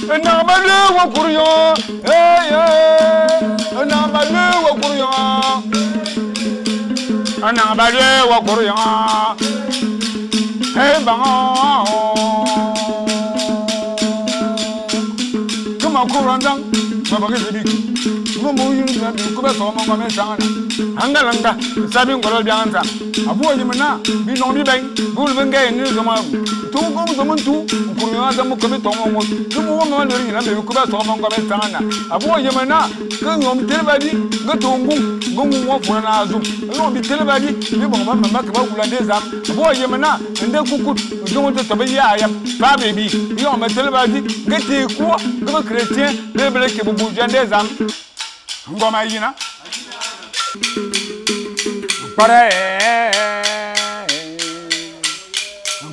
Na ba le wo kuryo eh eh na ba le wo kuryo na ba le wo kuryo eh ba kuma kurandang ba ba ke mo yun na bi ko ba so mo ngome sanga angalanga sabi ngolo bianza abu yimna bi no bi ben bul ben ni zoma tu ko mo mo tu ko yo za mo ko bi to mo mo tu mo mo lo ri na bi ko ba so mo ngome sanga abu yimna ko ngom tel ba di go to ngu go ngu mo fo na azu no bi tel ba di bi bo ma ma ka ba gula de zam abu yimna nde kukut do to to bi ya ya pa be bi yo ma tel ba di go te ko go chrétien be be ke bu bu de zam ngoma yina pare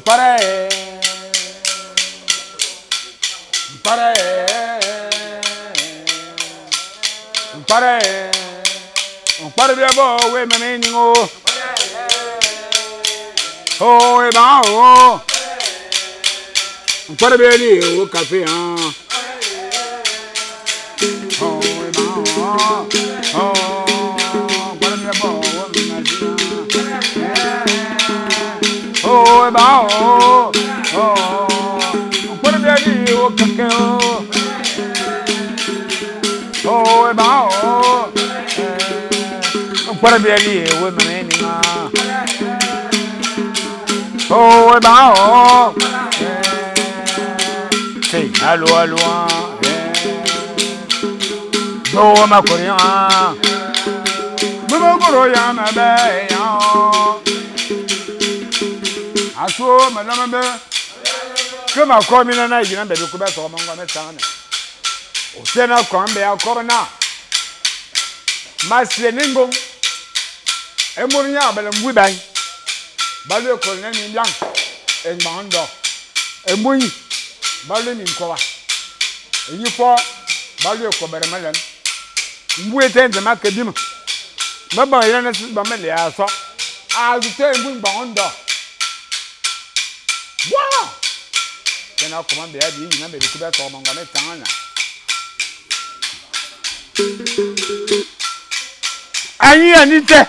pare pare pare pare bi bo we me ni ngo oh e ba o pare bi li o café hein oh e ba o oh pare bi bo we me na oh e ba o oh pare bi li o café oh e ba o pare bi li we me ni na oh e ba o say allo allo do ma korean mo goro ya ma be ya aso ma na me ke ma ko mi na na yina be ko ba so mo ngome sanga o se na ko mbe akọ na ma se ni ngong e mo nya ba le ngwi ban ba le ko na ni biang e ngba ndo e mo yi ba le ni ko wa e yi fo ba le ko bere melen ngwi te nze ma ke bi mo ma ba yina na ba me le aso a zu te ngwi ngba ndo wa ke na ko ma be ya bi yina be ko ba so mo ngome sanga na ayi anite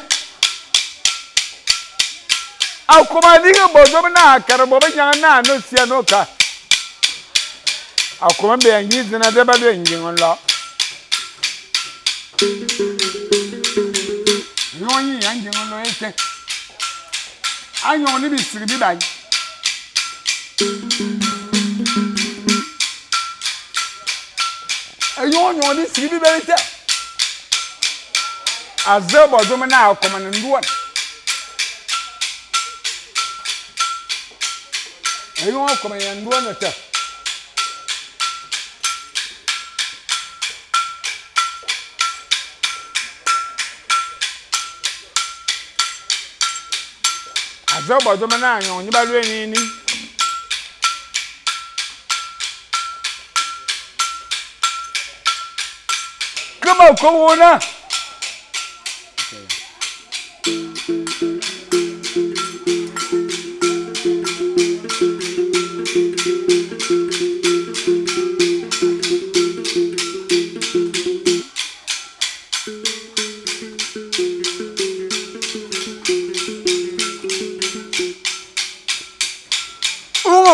akoma dinga bozo na karabo be nyanga na no sia no ka akoma be anyi zina de ba be ngi lo yo yi angi lo ete anyo ni bi siri bi bai eyo nyo ni siri bi bai te aze bozo na akoma nduwa eyo akoma ya nduwa na te aze bozo na anyo ni ba lwe ni ni kama ko wona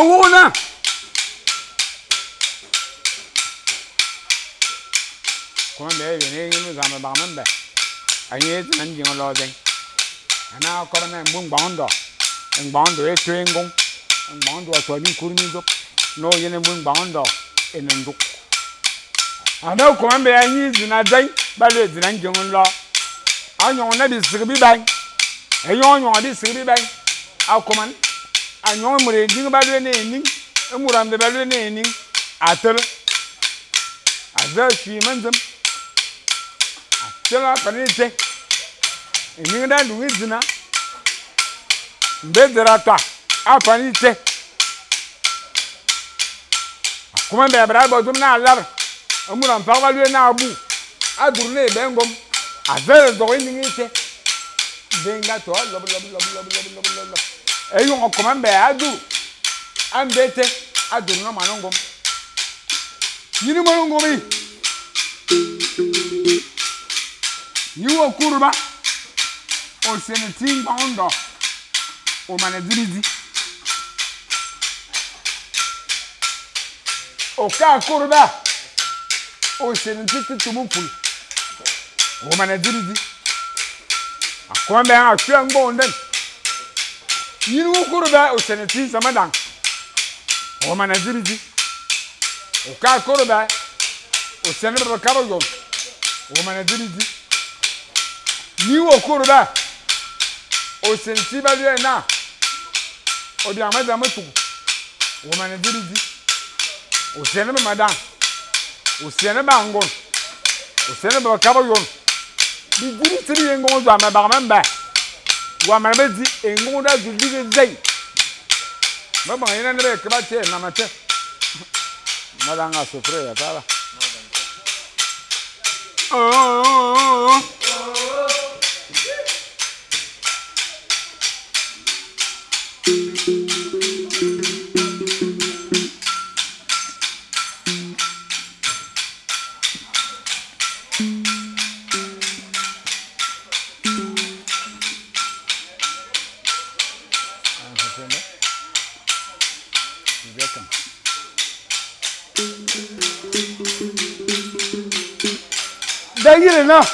wona ko me ye ni ni ga ma ba me anyi nan jing lo den ana ko na mbu ngba ndo ngba ndo e twe ngong ngba ndo to ni kur ni zo no ye ne mbu ngba ndo e ne ndo ana ko me anyi zina dai ba le zina jing lo anyo na bi sigi bi bai e yo nyo bi sigi bi bai akoman anyo mure jing ba le ne ni e murambe ba le ne ni atel aza shi manzam atela panite e ni da lu zina mbe zera ta apanite akoma be bra bo zum na lar amuram fa ba le na abu adurne be ngom aza zo ni ni te benga to lob lob lob lob lob lob lob e yo akoma be adu ambete adurna manongom Yini mo ngomi. Ni wo kurba. O sene tingba ondo. O mana dibidi. O ka kurba. O sene titi mupul. O mana dibidi. Akombe a twa ngbonden. Yini wo kurba o sene tin samadan. O mana dibidi. O ka kurba. O sene ba kabo yon. O mana dibidi. Ni wo kurba. O sene ti ba lue na. O bi amada mutu. O mana dibidi. O sene ba madan. O sene ba ngon. O sene ba kabo yon. Bi diri tiri ngon zo ma ba ma mba. Wa ma be di ngon da zu di zai. Ma ba ina ne ke ba te na ma te. Madanga sofre ya tala. Oh. Na.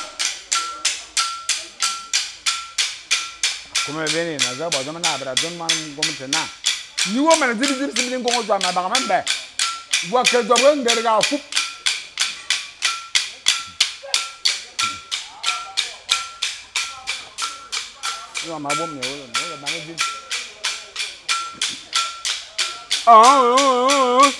Kuma bene na za ba zama na abra don man gwamnati na. Ni wo mana zibi zibi zibi ngongo zwa ma ba man ba. Wa ke zwa ba ngere ga fu. Yo ma bom ne wo no ba ne zibi. Ah.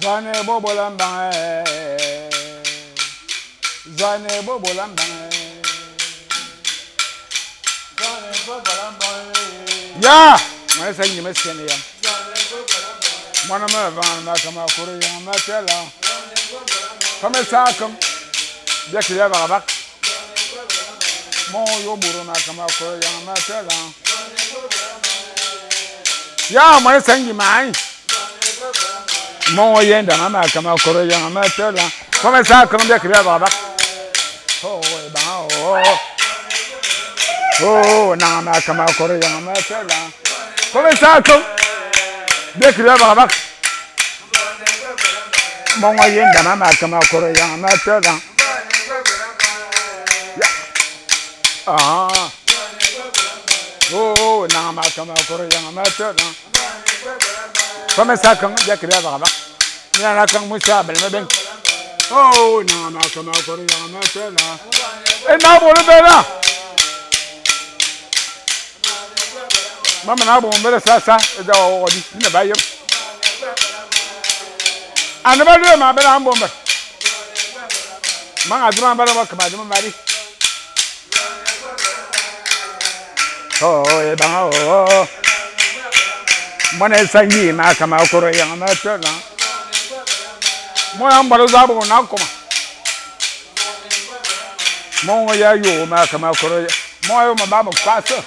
Zane bobo lambang, zane bobo lambang, zane bobo lambang. Ya, mwana sanyi mesiane ya. Mwana ma van ma kama kore ya ma tela. Kama sakam, biaki ya barabak. Mon yo buru ma kama kore ya ma tela. Ya, mwana sanyi mai. Mon yenda mama kama koro ya ma tela. Kama sa kama bia kibia baba. Oh e ba oh. Oh na ma kama koro ya ma tela. Kama sa kama bia kibia baba. Mon yenda mama kama koro ya ma tela. Ya. Ah. Oh na ma kama koro ya ma tela. Kama sa kama bia kibia baba. Ni na kan musa bel me ben. Oh na ma kama koro ya ma tela. E na bo le bela. Mama na bo mbele sa sa e da wo di ni ba yem. Ana ba le ma bela ambo mbe. Ma aduma ba ba kama aduma mari. Oh e ba oh. Mwana sanyi ma kama koro ya ma tela. Mo ya mbalo zabo na koma. Mo ya yo ma kama koro ya. Mo yo ma ba mo kwasa.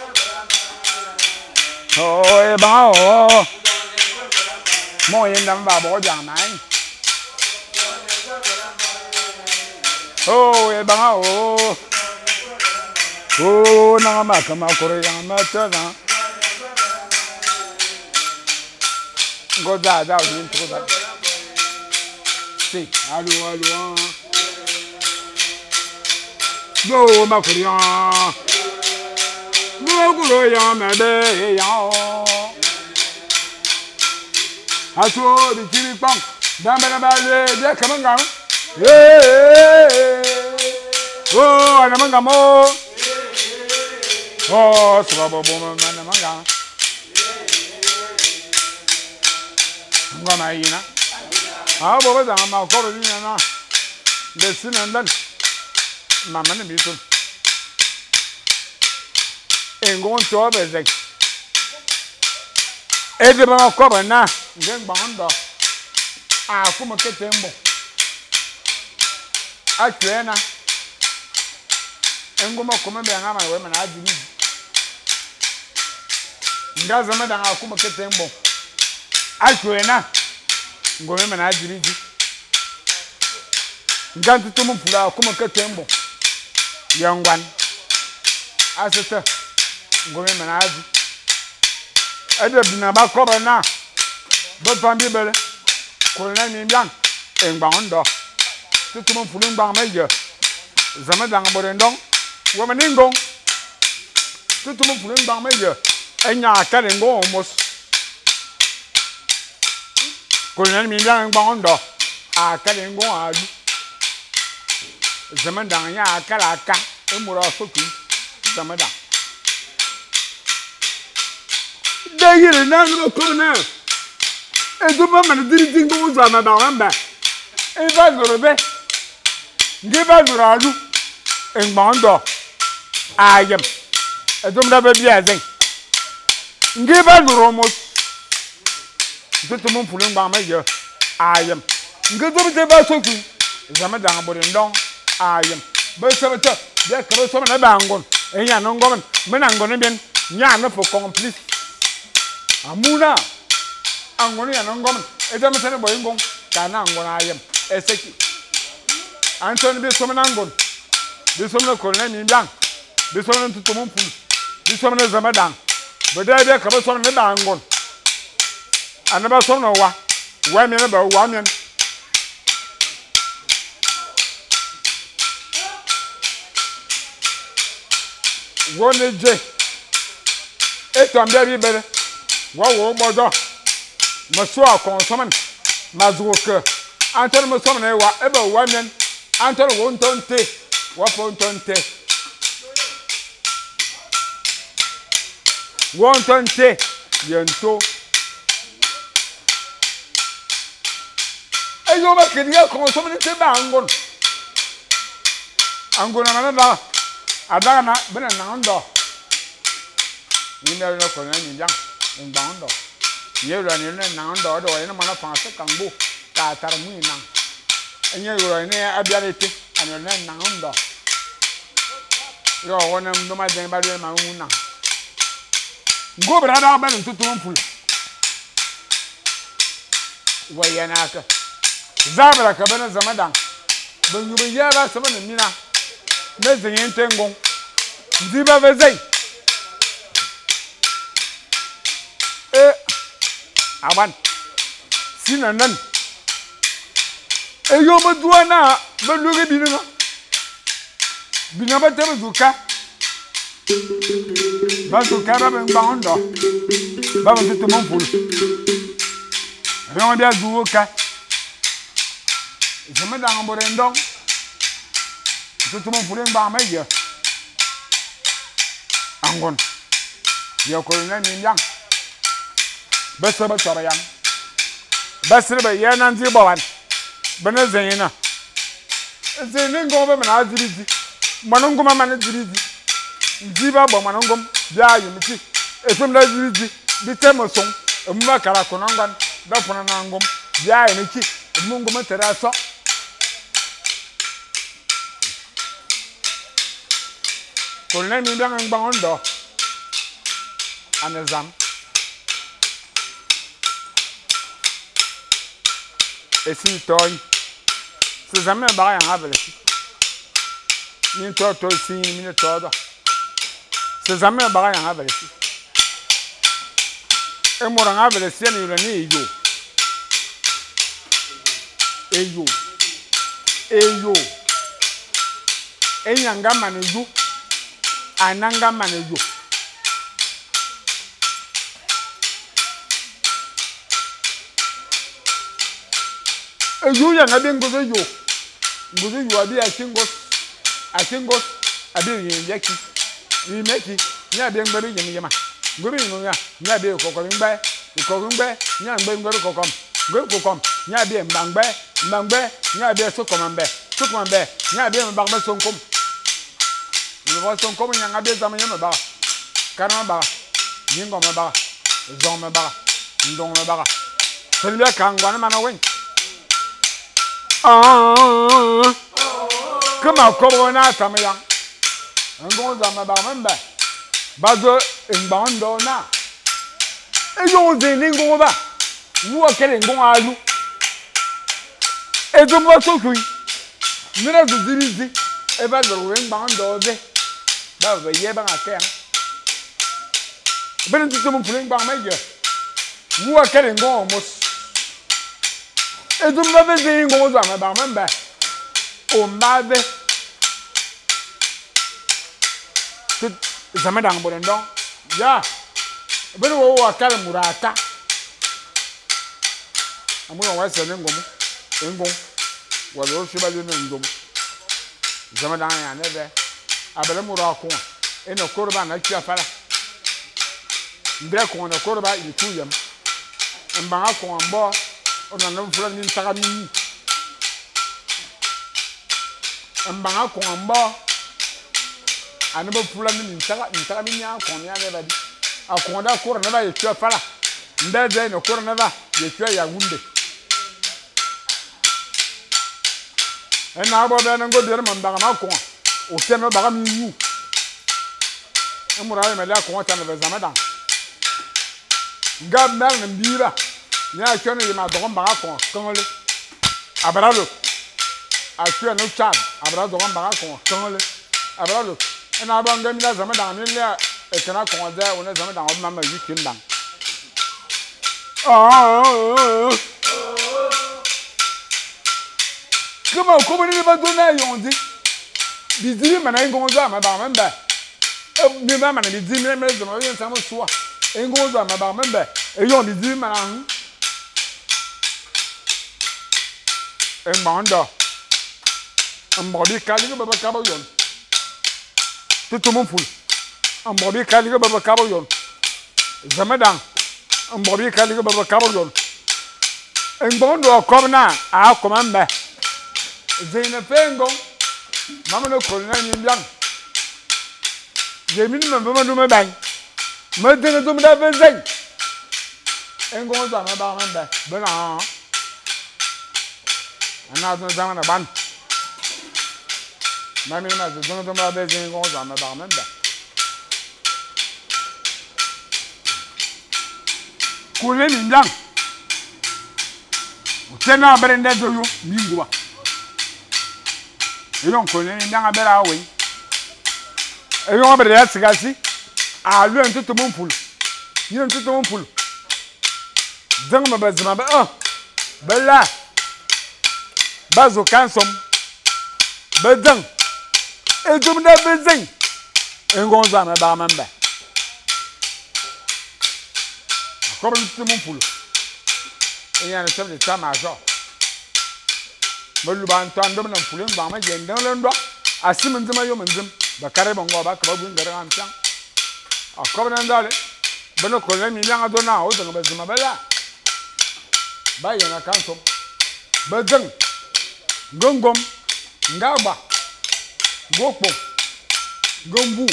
Oh e ba oh. Mo yenda ba bo ja mai. Oh e ba oh. Oh na ma kama koro ya ma tela. Go da da ni to da. Si, alo alo. Go ma koro ya. Mo koro ya ma be ya. Ato di kiri pang. Dan ba ba le de kama ngam. Eh. Oh, ana manga mo. Oh, so ba bo ma na manga. Ngoma yina. Ah, bo ba za ma koro ni na. De sinan dan. Mama ne mi so. Engon to be zek. E de ba ko ba na, ngen ba ndo. A kômô ke té mbong. A twiè na é ngom akôm é a nga mane wé mane a dzi bidzi. Nga zame dang a kômô ke té mbong. A twiè na ngom é mane a dzi bidzi. Nga ntutum mfulu a kômô ke té mbong. Ya ngwan a sese ngom é mane a dzi. Éde bina ba kobe na befam bibele colonel Mimbiang e ngbang ndo. Tutum mfulu ngbang me ye. Zame dang bore ndong. Wo me ngong. Tutum mfulu ngbang me ye. Enya akale ngong omos. Colonel Mimbiang ngbang ndo. Akale ngong alu. Zame dang nya akala aka emura soku. Zame dang. De yire na no ko na. E do ba man diri dingo zo ma ba mba. E va zoro be. Nge va zoro alu. E ngbang Ayem. E do mda be bi azen. Nge va zoro mo. Tutu mun fulu ngbang me ye. Ayem. Nge do be ba soku. Zame dang bore ndong. Ayem. Be se be te. Be ke be so na ba ngon. E nya no ngon. Me na ngon bien. Nya no fo complice. Amuna. Angoni ya nongomen. Eza mesene boy ngong. Kana ngona ayem. Eseki. Anton bi somna ngon. Bi somna colonel Mimbiang. Bi somna tutumu mpulu. Bi somna zamadang. Bede be ka be somna ba ngon. Ana ba somna wa. Wa mi na ba wa mi. Wone je. Eto ambia bi bele. Wa wo bodo. Ma so akonsoman. Ma zuke. Anton mo somna wa e ba wa mi. Anton wo ntonte. Wa fo ntonte. Wo ntonte. Yento. E yo ba kedi konsoman te ba ngon. Angon na na da. Adaga na bena na ndo. Ni me no ko na ni jang. Ngbang ndo. Ye ro ni na ndo do ni mana fa se kangbo. Ka tar mu na. Enye ro ni abia le te. Ani na na ndo. Yo wona ndo ma den ba le ma hu na. Ngo bra da ba ntutu mfulu. Wa yana ka. Zabra ka bana zamadan. Ban yubi ya ba sabana mina. Me zenyen tengon. Ndi ba vezei. E aban. Sina nan. E yo mo duwa na ba luge binga. Bina ba te zuka. Ba zuka ba ben bando. Ba ba tutu mon fulu. Ron bia zuka. Je me dans borendon. Tutu mon fulu ngba ma ye. Angon. Yo colonel Mimbiang. Ba se ba toro yang. Ba se ba ye nan ti bo wan. Ba na zenye na. Zenye ngo ba na ziri di. Mano ngoma ma na ziri di. Nzi ba bo mano ngom bia yim ti. Efem na ziri di. Bi temo son. Emu ba kara kono ngwan. Ba fona na ngom. Bia yim ti. Emu ngom tere so. Colonel Mimbiang ngbang ndo. Anezam. Esi toy. Se zame ba ya ngabele. Ni to to si ni to do. Se zame ba ya ngabele. E mo ngabele si ni ni yo. Eyo. Eyo. Enyanga maneju. Ananga maneju. Eyo ya ngabe ngozo yo. Ngozo yo abi akingos. Akingos abi yeki. Yimeki nya be ngbere yemi yema. Ngori no ya nya be kokko ngbe. Kokko ngbe nya ngbe ngori kokkom. Ngori kokkom nya be mbangbe. Mbangbe nya be sokomambe. Sokomambe nya be mbangbe sonkom. Ni sonkom nya ngabe zama yema ba. Karama ba. Nyingo ma ba. Zong ma ba. Ndong ma ba. Selbe kangwa na mana wen. Ke ma kobo na tam yang. Ngon za ma ba mbe. Ba zo ngbang ndo na. E yo ze ni ngon ba. Wu kele ngon alu. E zo mo so kui. Mira zo zirizi. E ba zo ngbang ndo ze. Ba ba ye ba ngake. Ben tu mo pule ngbang me je. Wu kele ngon mo. E zo mo be ze ngon za ma ba mbe. O mba be. Zama dang borondong ya bene wo wa kala murata amu wa se ne ngomu engom wa lo shi ba le ne ngom zama dang ya ne be abele mura ko eno korba na twa fara ndre ko na korba yi tu yam mbanga ko mbo ona no fula ni ntaka mi mbanga ko mbo ane ba fula ni ntaka mi nya ko nya ne ba di akonda ko na ba ye twa fara ndeze no ko na ba ye twa ya wunde ena bo be ngo de ma mbanga ma ko o teno ba mi yu emura me la ko ta na be zama dan ngab mer na mbira nya chono yi ma do mbanga ko kongole abralo a twa no chad abra do mbanga ko kongole abralo ena bo ngam la zama dan ni le e kana ko de ona zama dan o ma ma yi kin dan Comment comment ni ba do na yondi bizili mana ngonzo ma ba mbe mi ma mana bizili me zama yen sama suwa ngonzo ma ba mbe e yon bizili mana hu e manda mbobi kali ba ba ka ba yon tutu mon ful mbobi kali ba ba ka ba yon zama dan mbobi kali ba ba ka ba yon ngondo ko na a ko mbe zene pengo mama no ko na ni mbiang je min me me no me bang me de do me da be zen ngo za ma ba mbe be na ana do za na ban mami na do do me da be zen ngo za ma ba mbe ko le ni mbiang tena berende do yo mi ngwa Eyon ko ni ndanga bera we. Eyon bere ya sigasi. A lu ntutu mun fulu. Ni ntutu mun fulu. Zang ma bazima ba ah. Bella. Bazo kansom. Bazang. E dum da bezeng. Engonza ma ba mamba. Ko ntutu mun fulu. Eyan ne chef de ta major. Melu ba ntan dum na fulu ba ma je ndang le ndo asim nzima yo nzim ba kare bongo ba ka ba gun gara am tang akob na ndale beno ko le mi nyanga do na o zang ba zima bala ba ye na kanso ba zang ngongom ngaba ngokpo ngombu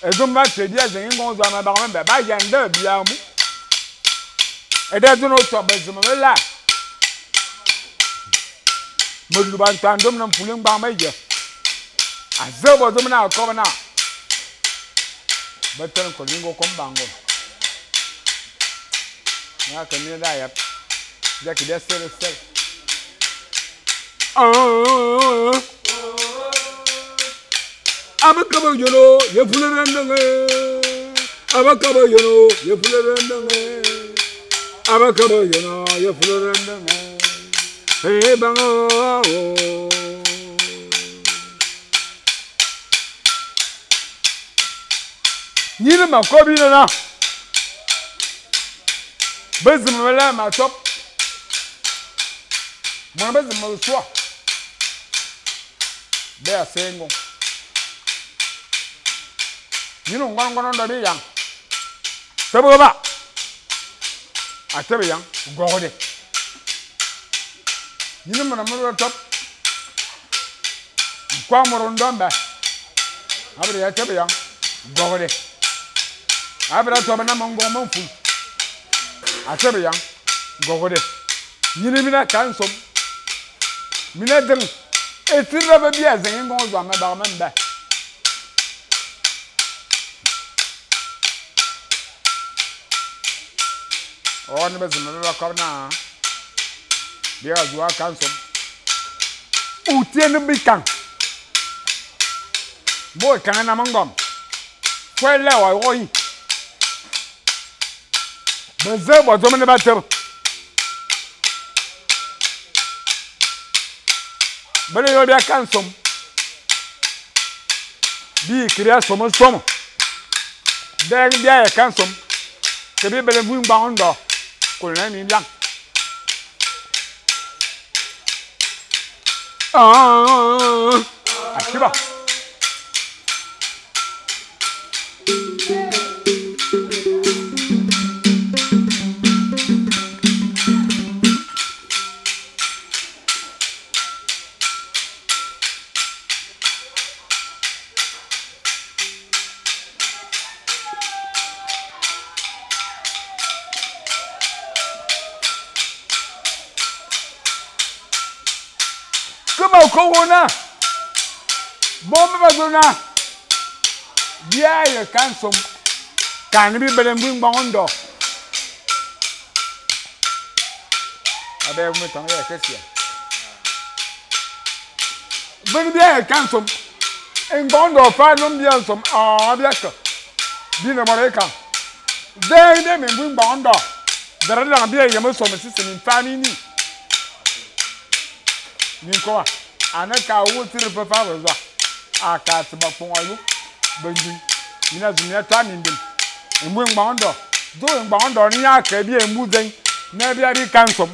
ezom ba te dia zang ngonzo ma ba ma ba ye nda bia mu e da do no to ba zima bala melu ba ntan dum na fulu ngba ma je azebo dum na ko na batan ko lingo ko mbango na ka ni da ya ja ki da sere sere abakaba yono ye fulu randanga abakaba yono ye fulu randanga abakaba yono ye fulu randanga hey bango ni le ma ko bi na bezim la ma top mo bezim mo so be asengo ni no ngwan ngwan ndo bi yang tebo ba a tebe yang gogode ni mo na mo top kwa mo ndo mba abre ya tebe yang gogode abre to na mo ngom fu a tebe yang gogode ni ni mi na kansom Mina ding e tira ba bia zeng ngong zwa ma ba ma mba. O ne bezima ba ko na. Bia zwa kansom. U tiene bikang. Bo kan na mangom. Fwele wa royi. Beze bo zo me ba ter. Bele yo bia kansom. Bi kriya somo somo. Deng bia e kansom. Ke bi bele bu ngba ndo. Ko na mi biang. Ah. Akiba. Corona, bombe bazona, bia ye kansom, kan bi bele mbu ngbondo. Abe mu tan ye kesia. Ben bia ye kansom, ngbondo fa no bia som, ah bia ka. Bi na more ka. De de me mbu ngbondo. Dara la bia ye mo som sisi ni fami ni. Ni ko ana ka wo tiri fa fa zo aka tiba pon ayo benjin mina zumia ta ni ndim emu ngba do ngba ndo ni aka bi emu den na bi ari kansom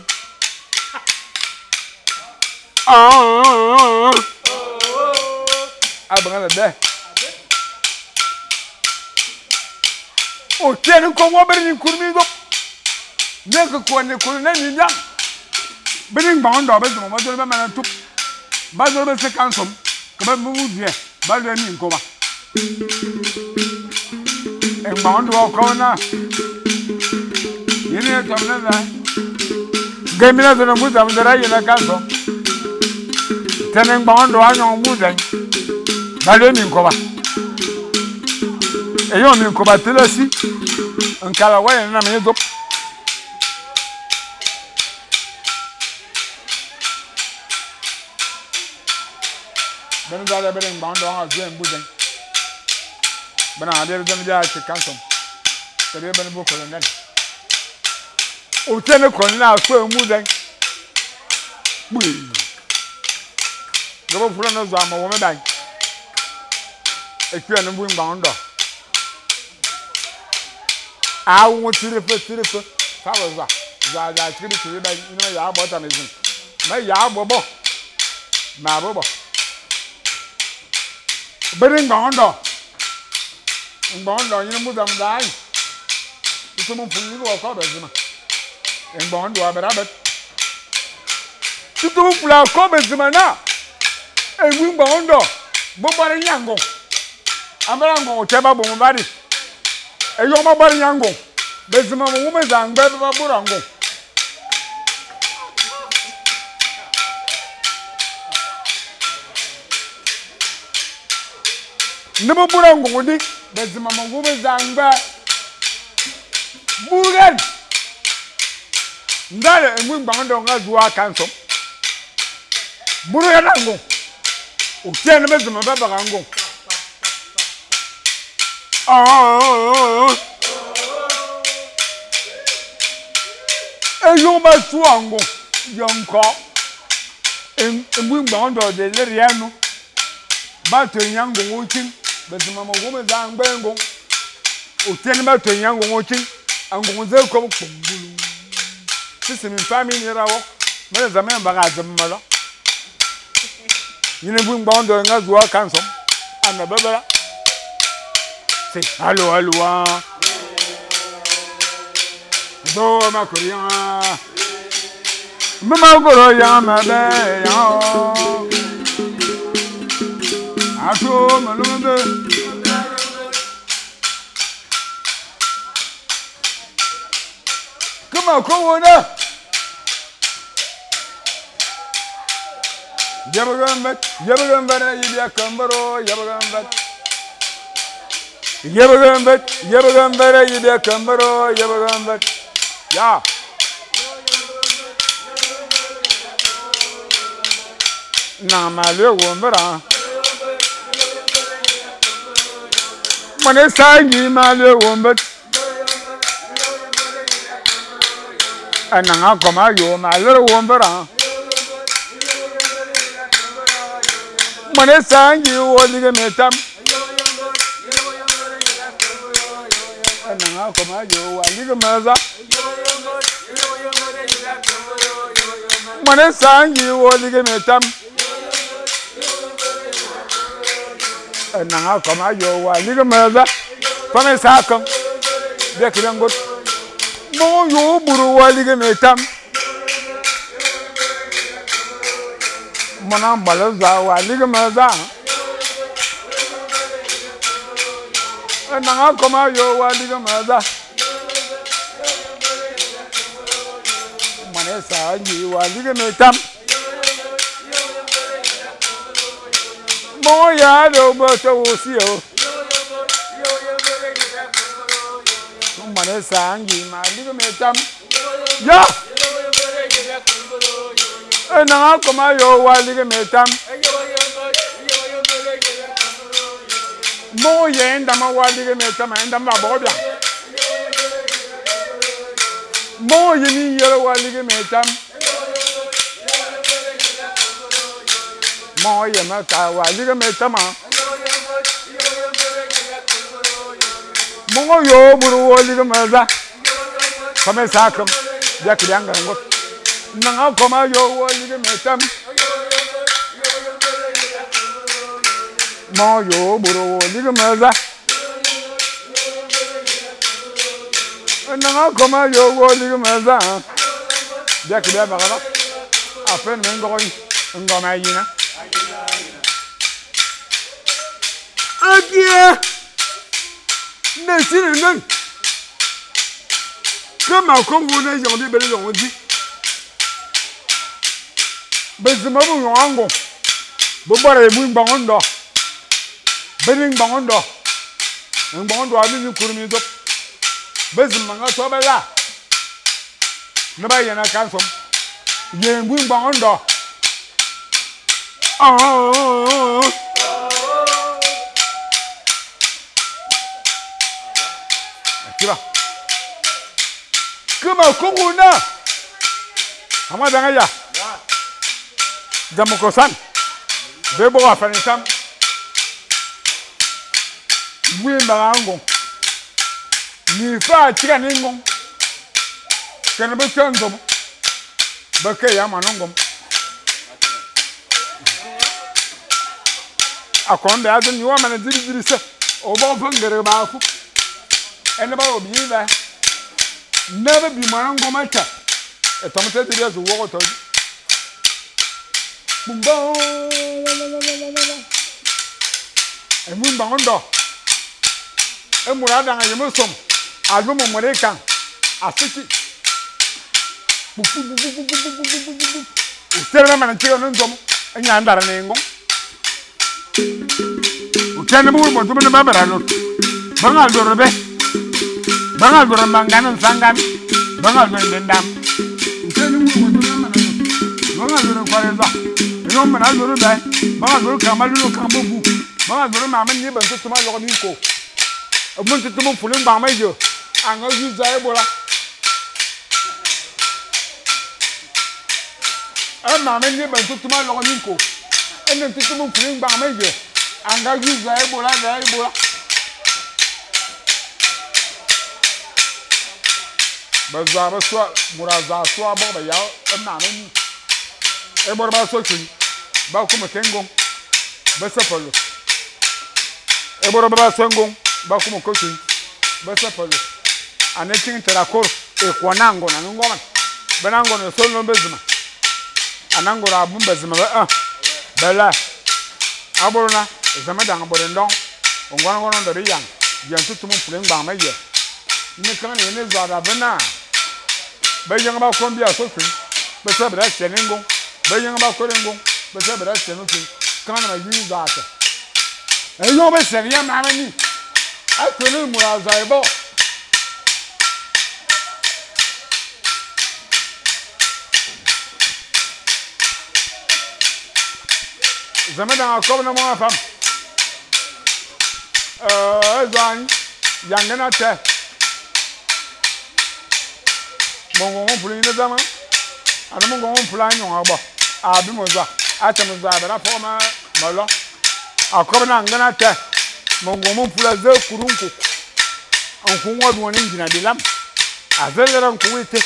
ah abanga be o tieni ko wo beri ni kurmi do ne ko ko ne ko ne ni nya beri ngba ndo be zo mo do be ma na tup ba zo be se kansom ko ba mu die ba le mi nko ba e ngba ndo ko na yene to na na ge mi na zo na mu za mu ra yene kansom tene ngba ndo anyo mu den ba le mi nko ba e yo mi nko ba telesi nkala wa yene na me do Ben dale ben ngba ndo ha zo mbu den. Bana ha de ben ja che kansom. Te be ben bo ko nen. O tene ko na so mbu den. Bui. Go bo furo no zo ama wo me dan. E kwe no mbu ngba ndo. A wo tire fe fa wo za. Za za tiri tiri ba ino ya bo ta mezin. Ma ya bo bo. Ma bo bo. Beri ngba ndo yini mu dam dai ito mu fulu ko ko bezima ngba ndo abera bet tutu mu fulu ko bezima na engu ngba ndo bo bare nyango amara ngo teba bo mbari eyo ma bare nyango bezima mu me zangbe ba burango Nebo burango di bezima mu me zangbe buren ndale engu ngba ndo nga zuwa kansom buren ngo o tiene bezima ba ba ngo ah eyo ma suwa ngo yonko engu ngba ndo de le riano ba to nyango wo chin bezima mo go me zangbe ngo o tiene ba to nyango wo chin ango ze ko kpongulu sisi mi family rawo me zame ba ga zam malo yine bu ngba ndo nga zuwa kansom ana babara c'est allo allo do ma korean mama goro ya ma be ya ato malumbe kuma ko wona Yebge mvet, yebge mvet a yi bia ke mvet o, yebge mvet. Yebge mvet, yebge mvet a yi bia ke mvet o, yebge mvet. Ya. Na ma le wo mvet a. Mone sa yi ma le wo mvet. Ananga koma yo ma le wo mvet a. Mone sa yi wo lige metam. Ananga koma yo wa lige meza. Mone sa yi wo lige metam. Nanga koma yo wa lige meza. Fame sa kan. Bia kirangot. Mo yo buru wa lige metam. Mona balaza wa lige meza. Nanga koma yo wa lige meza. Mone sa yi wa lige metam. Mo ya do bo to wo si o. Mone sa yi ma lige metam. Ya. Nanga koma yo wa lige metam. Mo ye ndama wa lige metam ndama ba bo bia. Mo ye ni yere wa lige metam. Mo ye ma ka wa lige metam. Mo yo buru wo lige meza. Fame sa kam bia kidanga ngot. Nanga koma yo wo lige metam. Mo yo buru wo lige meza. Nanga koma yo wo lige meza. Bia kibia bagala. Afen me ngoi ngoma yina. Akie. Ne sine nang. Kama kongo na yong bi bele yong di. Bezima bu yong ango. Bo bora mu ngbango ndo. Beni ngbango ndo. Ngbango ndo ami ni kurumi do. Bezima nga to bela. Ne ba yena kan som. Ye ngu ngbango ndo. Ah. Kiba. Kama kongo na. Ama danga ya. Jamukosan. Bebo afanitam. Wimba ango. Ni fa tika ningo. Kana be chanzo. Ba ke ya manongom. Akonde azun ni wa mana ziri ziri se. Obo fangere ba fu. Ene ba obi ba. Never be manongom acha. E tomte ziri azu wo to. Bumbo. E mumba ngondo. E murada nga yemusom. Alumo moreka. Asiki. Bu bu bu bu bu bu bu bu bu. Utere mana chiro nzomo. Enya andara nengo. Utene bu mo tume babara lo. Banga do robe. Banga do mangana nsangami. Banga do ndendam. Utene bu mo tume mana lo. Banga do kwareza. Eno mana do be. Banga do kamalu lo kambobu. Banga do mama ni ban tutuma lo mi ko. Mun tutuma fulin ba mai jo. Anga yuza ebola. E mama ni ban tutuma lo mi ko. Ene tutuma fulin ba mai jo. Anga yuza ebola da ebola. Baza ba so muraza so abo ba ya e mama ni. E bor ba so tun. Ba kuma kengon. Ba sapalo. E bor ba so ngon. Ba kuma ko tun. Ba sapalo. Ane tin tera kor e kwanango na ngoma. Banango no so no bezima. Anango ra bum bezima ba ah. Bala. Aborona zama danga borendon. Ngwana ngono ndo yang. Yan tutumu puleng ba ma ye. Ni kan ni ne zara bana. Ba yang ba kombia so tun. Ba sa bra senengo. Ba yang ba korengo. Bese bera senu ki kana ma yi zata. E yo be senu ya ma ni. A kwele mura za ebo. Zama da ko na mo fam. Zan yangana te. Mongo on puli ne zama. Ana mongo on pula nyon abo. A bi mo za. A te mo za ba fo ma malo. A ko na ngana te. Mongo on pula ze kurunku. An kun wa woni ngina de lam. A ze le ran ku ite.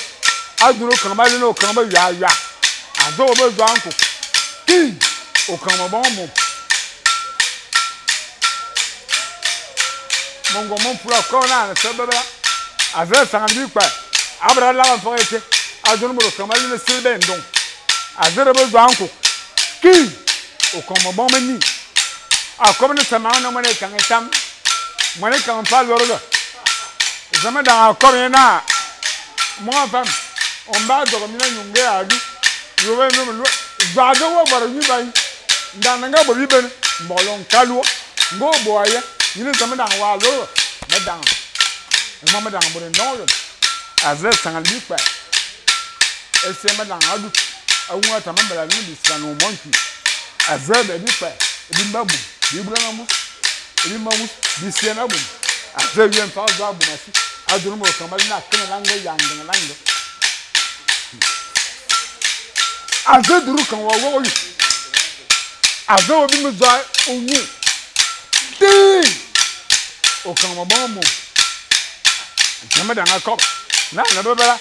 A duro kan ba no kan ba ya ya. A zo be zo anku. Ki o kan mo bon mo. Mongo mon pula ko na se bebe. A ze san bi pa. Abra la fo ite. A duro mo kan ba le silbe ndon. A ze be zo anku. Ki o kan mo bon ni. A ko ne sama na mo ne kan tam. Mo ne kan fa loro. Zama da ko na. Mo fam. On ba do mi na nyunge adu. Yo be no no. Za do wo baro ni ban. Nda nga bo bi ben. Mbolon kalu. Ngo bo aye. Ni ne zama da wa loro. Me dan. Mo me dan bo ne no yo. A ze san li pa. E se me dan adu. Awun ata me bala ni bi san no monki. A ze be bi pa. Bi mba bu. Bi bra na mu. Bi ma mu. Bi se na bu. A ze wi en fa za bu na si. A duru mo kan ba na kene langa yang langa. A ze duru kan wa wo yi. A ze obi mu za onwu. Ti. O kan mo bon mo. Jama da nga ko. Na na be bala.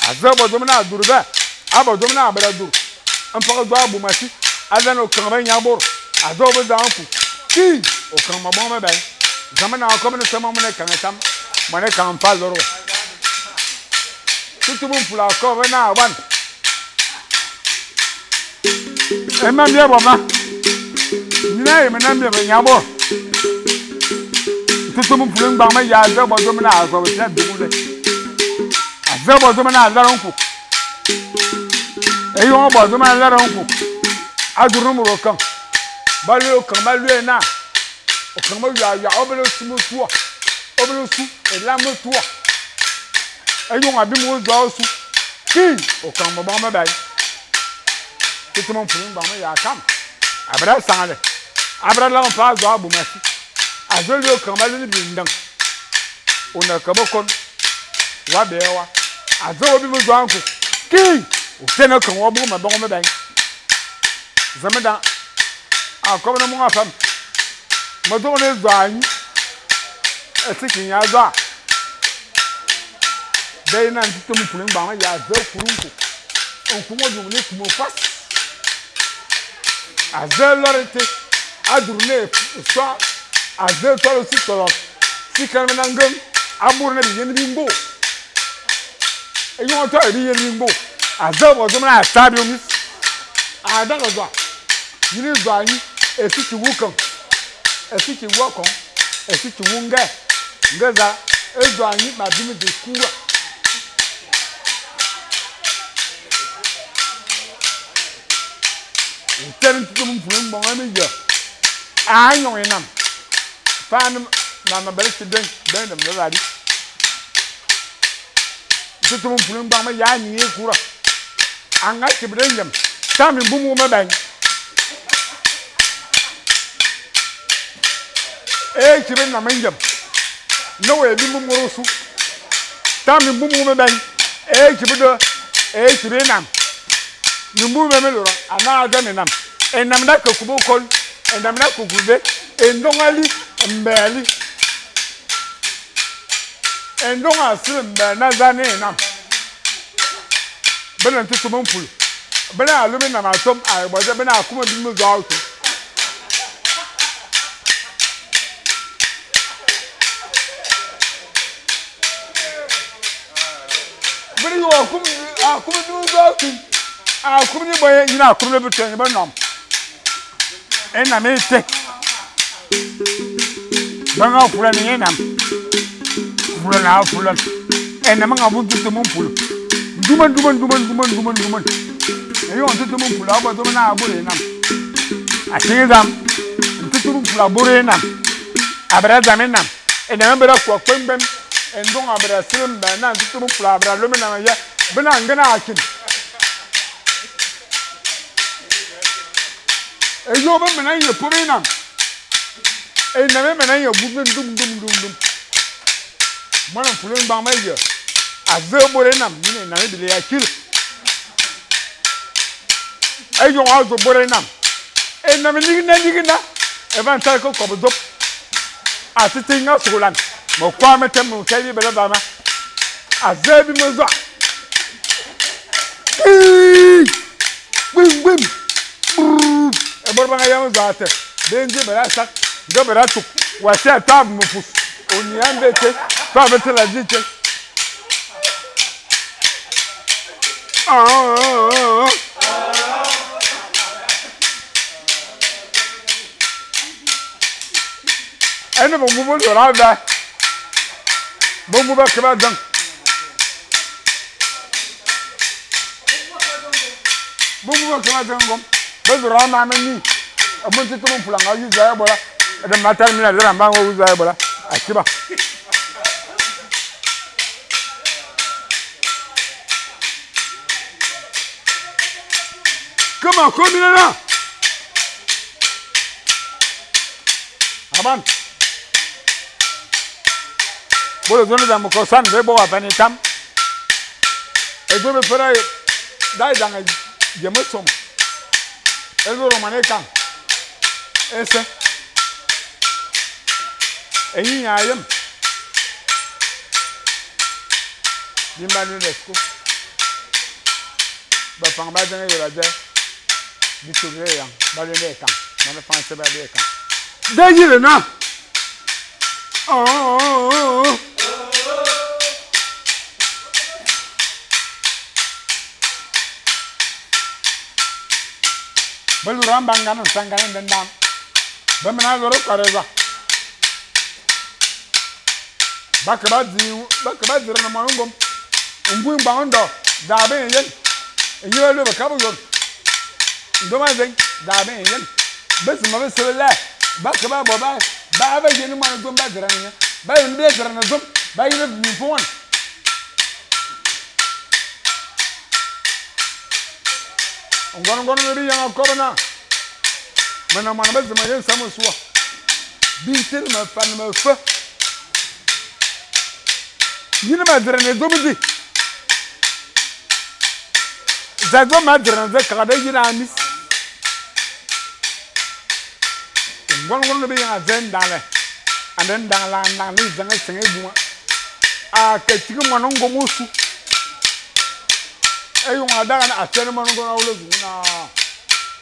A ze bo do na duru ba. A bo do na abra duru. An fa do abu masi. A ze no kan ba nya bor. A ze obi za anku. Ti. O kan mo bon me ba. Jama na ko me sama mo ne kan tam. Mo ne kan fa loro. Tutu mun pula ko na wan. E ma mi bo ma. Ni na e me na mi be nya bo. Tutu mun pula ngba ma ya ze bo do me na zo be du le. A ze bo do me na la ron ku. E yo bo do me la ron ku. A duru mu ro kan. Ba lu kan ba lu na. O kan ma ya ya o be lo su mo tu. O be lo su e la mo tu. E yo abi mo zo su. Ki o kan mo ba ma ba. Tutu mun pula ngba ma ya kam. Abra sanle. Abra la pa zo abu masi. A zo lu kan ba lu bi ndang. Ona ka bokon. Wa be wa. A zo obi mo zo anku. Ki o tene kan wo bu ma bon me ba. Zama da a ko na mo afam. Mo do ne zo anyi. E ti kin ya zo a. Be na tutu mun pula ngba ma ya zo kurunku. Onku mo du ne ku mo fas. A ze lorete a durne so a ze tolo si tolo si kan na ngem amur na bi yen bi ngbo e yon to bi yen bi ngbo a ze bo zo na ta bi omis a da go zo ni zo anyi e si ti wukan e si ti wokon e si ti wunga ngaza e zo anyi ma bi mi de kuwa Ten tutu mun pula ngba me yo. A nyon enam. Fa na na bele ti den den dem la di. Tutu mun pula ngba me ya ni e kura. Anga ti bre nyam. Ta mi bu mu me ban. E ti be na me nyam. No we bi mu mo su. Ta mi bu mu me ban. E ti be do e ti be nam. Numbu me loro ana ada me nam. Enam na kokubo kol, enam na kokube, endongali mbeli. Endonga si mbe na zane nam. Bena tutu mun pulu. Bena alumi na matom ay boje bena akuma bi mu zo auto. Bena yo akuma bi mu zo auto. A kum ni boye nyina kum le betu ni ba nom. E na me te. Ba nga fula ni nam. Fula na fula. E na ma nga bu tutu mun pulu. Duman duman duman duman duman duman. Éyong ntutum mful a bo dzôm naa a bôre énam. Atsing dzam, ntutum mful a bôre énam, a bera dzam énam, énam é bera ku akpemgbem, endong a bera sili mbèè naa ntutum mful a bera lôm énam ayè, be ne angene akin. Éyong be mana nye pôp énam, énam é mana nye but ndum ndum ndum ndum. Moan mful mgbang me ye a dzeghe bôr énam, ñine énam é bele akil. Éyong a dzô bôr énam, énam é lighi na lighi na, é va ntal ke kobe dzôp. Atétéñ asughlan, mekoa meté mekè bi bele vama, a dzeghe bi mezoa. Kii! Gbim gbim! Brrr! É bôr be nga yem zoa té, béé dzi bera sak, nge bera tuk, wa sia toa mefus, ô nyî a mbe été, toa be tele a dzi été. É ne bemvu be lôr avè, bemvu ba ke ba dzeng. Bemvu ba ke ba dzeng ngom, be lôr a maa menii, amu ntutum nful a nga yu zoa y'ébola, éde ma tare mina lere mba a nga wu zoa y'ébola, akiba. Ke ma kôô mina naa, Aban. Bôr dzô ne dzam kô san ve bo wa vane étam. É dzô be fere da dang yem ésôm. É lôr moan ékang. Ése. Ényi nya yem. Bi mba UNESCO. Bafang ba dzeng éyôla dzè. Bi tobe éyang ba luè nde ékang. Moan français ba luè ékang. Da yili naa, Be lôr a mbangan nsangan éndendang, be mana lôr ékoar-éva. Ba ke ba dzi, ba ke ba dzirane moan ngom, mbuiñ mboan ndô, daa be yen, ényi ba luè bekab ôyôn. Ndôma dzèñ, daa be yen. Bezima bese be lè, ba ke ba bo ba ba va yen moan dzôm ba dzirane nye. Ba yem bia dzirane dzôm, ba yebe mimfonghan. Ngoan-ngoan nge bi yang a kobe naa, Me ne moan bezima ye nsama ôsua. Bi nten mefan mefe. Nyine ma dzirane dzôm di. Za dzôm ma dzirane dze kagha da yire a mis? Ngoan-ngoan nge bi yang a dzè ndaghle, a ne ndaghle a ndaghle é dzang ésèñ ébuma. A ke tsigi moan ngom ôsu. Éyong a daghe a tsen moan ngom a wule zu naa,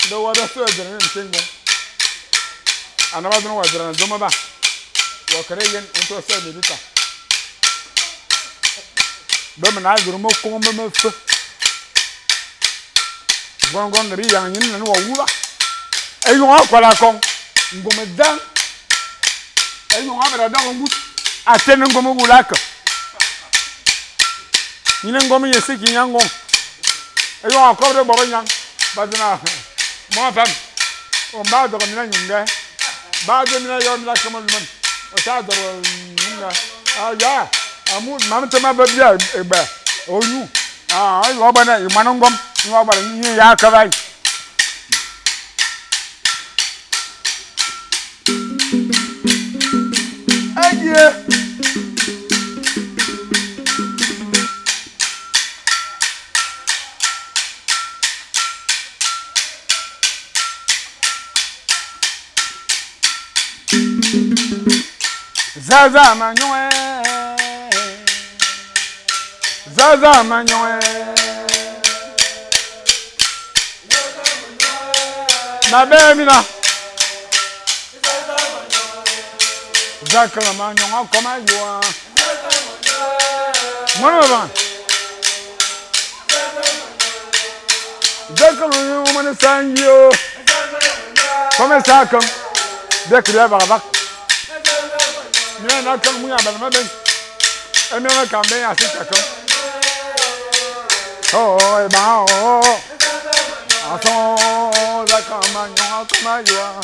Nde wa bia so ya dzirane nté ngong. Ane ba dzô naa wa dzirane dzôm ôba, wa kere yen ô ntoo sèè America. Be mana dzir mekong me mefe. Ngoan-ngoan nge bi yang nyin nane wa wuba. Éyong a kuale akong, ngom dzang. Éyong a bera daghe ngut, a tsen ngom wule a ke. Nyine ngom ye se ki nya ngong. Éyong a kobe de bobenyang, ba dzô naa, Moan fam, ô mbe a dzoghe mina ñing nge? Ba dzô mina yô mina ke meluman, ô taa dzoghe ñing nge? A ya, amu mam té ma ve bia ébè ô ñu. A wa bane ye moan ngom, ñi wa bane ñi ya ke vai. Édjié. Za za ma ñong Za za ma ñong Ma bèè mina. Za kele ma ñong akôm ayôa. Moan mevang. Za kele ma ñong sanjio. Kome sa keng. Bia ke bia vak vak. Mina na keng munya bana mabeng. Emia na kambe ya sita keng. Oh, oh, oh, oh. Ason zakama nyonga kama yoa.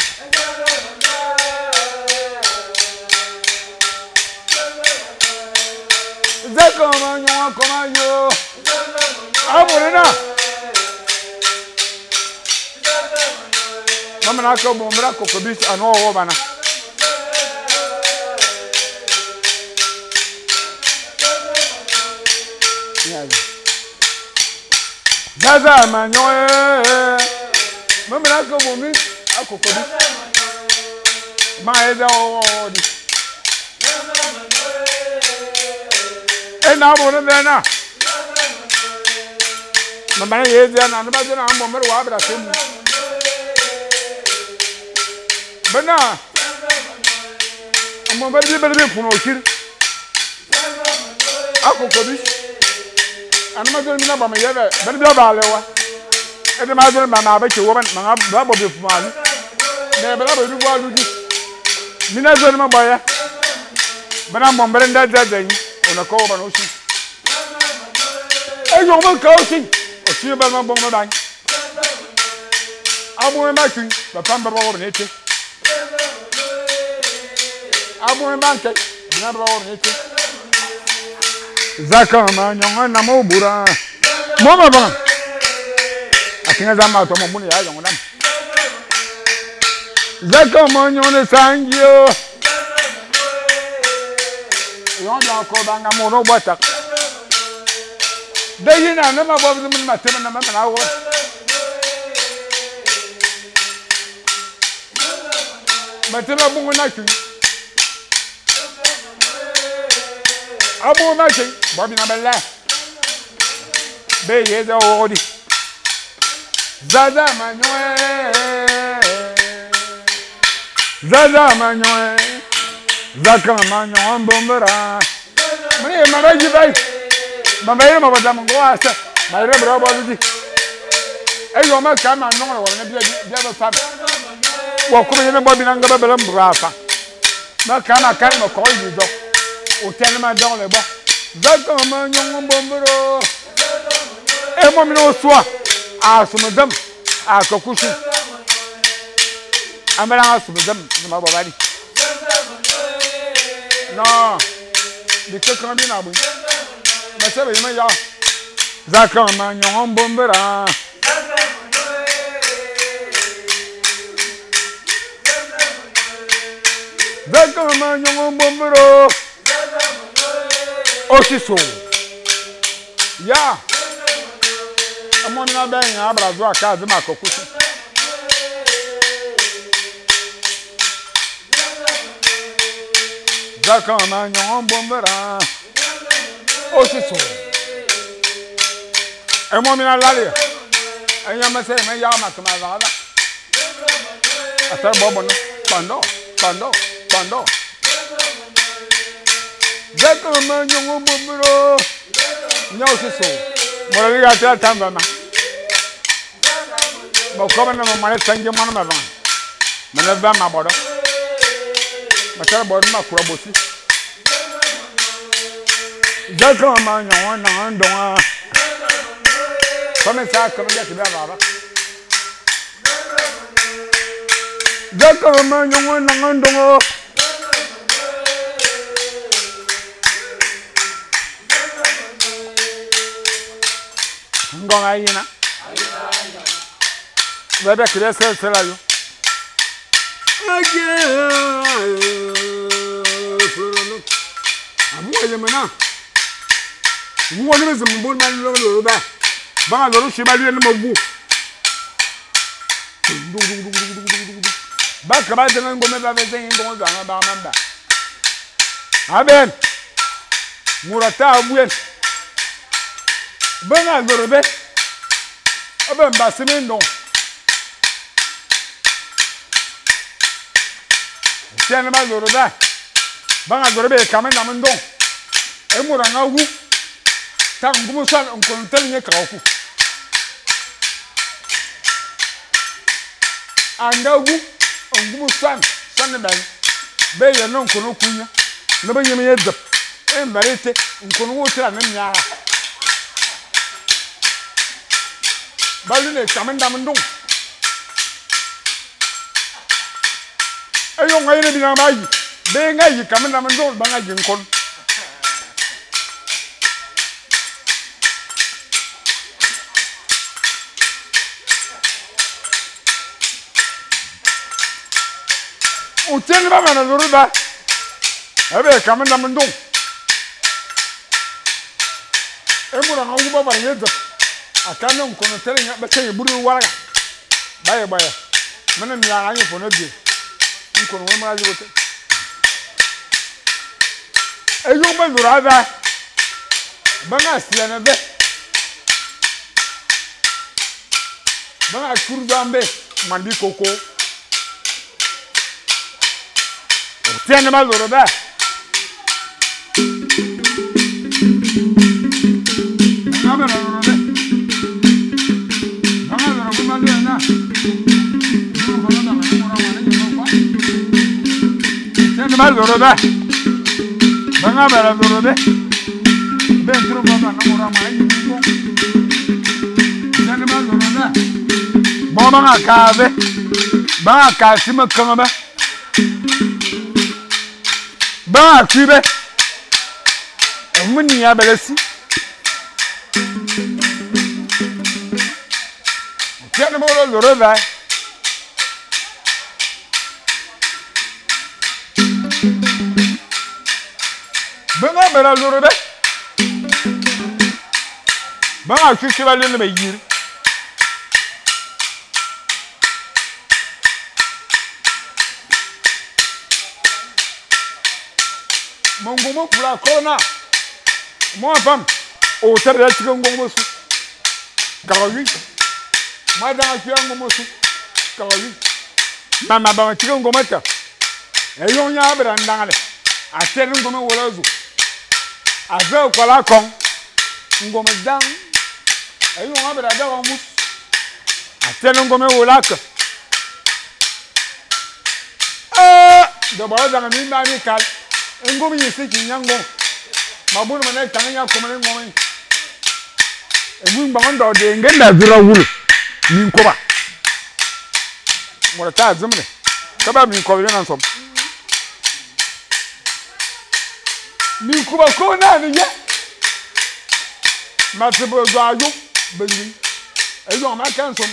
Zakama nyonga kama yo. Aburina. Mama na ko bombra ko ko bis ano wo bana. Zaza manyo mama na ko bombi akoko bi. Ma eza wo wo di. E na bo ne na. Mama na ye za na no ba na mo mer wa bra temu. Bana mo ba bi ba bi puno kir. Akoko bi. Anama zon mina ba me yeve ben bi ba lewa. E de ma zon ma na ba che wo ma ba bo bi fuma lu. Me ba bo bi bo lu di. Mina zon ma ba ya. Bana mo mbere nda za za ni ona ko ba no si. E yo mo ka o si. O si ba ma bo ma ba. Abo ma ki ba pam ba bo ne te. Abo ma ke na ba bo ne te. Zakama nyonga na mo bura. Mo ma ba. Akinga zama to mo muni ya yonga nam. Zakama nyonga sangio. Yonga ko banga mo no bota. De yina na ma bo mun ma tema na ma na wo. Ma tema bungu na ki. Abo ma ki, bo bi na bella. Be ye za wo di. Zaza ma nyoe. Zaza ma nyoe. Zaka ma nyoe bombera. Mani ma ba ji bai. Ma ba ye ma ba da mo go asa. Ma re bro bo di. E yo ma ka ma no wo na bi bi ba fam. Wo ko me na bo bi na nga ba bela mbra fa. Ma ka ma ka ma ko yi do. O tellement dans le bas. Zaka ma nyoe bombero. E mo mi no soa. A sumudam a kokushu. Amara sumudam ma bo bari. Non. Di ke kan bi na bu. Ma se be ma ya. Zaka ma nyoe bombera. Zaka ma nyoe bombero. Osiso. Ya. Amo na ben ya abrazo aka zima kokusu. Zaka ma nyon bombera. Osiso. Emo mi na lale. Enya ma se me ya ma kama za. Asa bobo no. Pando, pando, pando. Zaka ma nyon bombero. Nya osiso. Mora ga ta tamba ma. Bo ko na ma ma sanje mo na ma ba. Ma na ba ma bodo. Ma ta bodo ma kura bosi. Zaka ma nyon na ndon. Comme ça comme ça ba ba. Zaka ma nyon na ndon. Ngong ayina. Bebe kire sel sel ayo. Aje. Abu aye mena. Wo ni zum bol man lo lo ba. Ba lo shi ba lu ni mo bu. Ba ka ba de ngome ba be zen ngome ba ba man ba. Aben. Murata abuyen. Bena lorebe. Aben ba simi ndon. Tiens ma lorebe. Bana lorebe kamen na ndon. E mura nga wu. Ta ngumu sal on tel nye ka ku. Anga wu ngumu sal san ben. Be ye non kono kunya. No be nyeme ye dep. E mbarete nkono wo tra na nyaa. Ba lune kam ndam ndung. Eyong ayene binang ba yi. Be nga yi kam ndam ndung ba nga yi nkon. Utieni ba mana luru ba. Ebe kam ndam ndung. Emura nga wuba ba yedza. Akane nkono tere nya ba teye buru waraga. Baye baye. Mena mi ara nyi fono bi. Nkono won ma jibote. Eyong ba luru aba. Ba nga siana be. Ba nga kurdu ambe man bi koko. Tiene ba luru ba. Ba luru ba. Ba nga ba luru be. Ben turu ba na mura ma yi ko. Tiene ba luru ba. Bo ba nga ka be. Ba nga ka si ma kan ba. Ba nga ku be. Muni ya bele si. Tiene ba luru ba. Benga bera luru be. Benga chuchu ba lele be yiri. Mongomo pula kona. Mo fam o tere ya tike ngongo su. Kawi. Ma da ki ngongo su. Kawi. Mama ba tike ngongo ta. Eyo nya bera ndangale. A tere ngongo wala zu. Aze kola kon ngome dang eyo nga bera da wa mus atene ngome wala ka do ba da mi ma mi kal ngome yi se ki nyango ma bunu ma na tan nya ko ma ngome e mu ngba ndo de ngenda zura wulu mi ko ba mo ta zumne ka ba mi ko bi na som mi kuba ko na ni ye ma te bo zo ayo be ni eyo ma kan som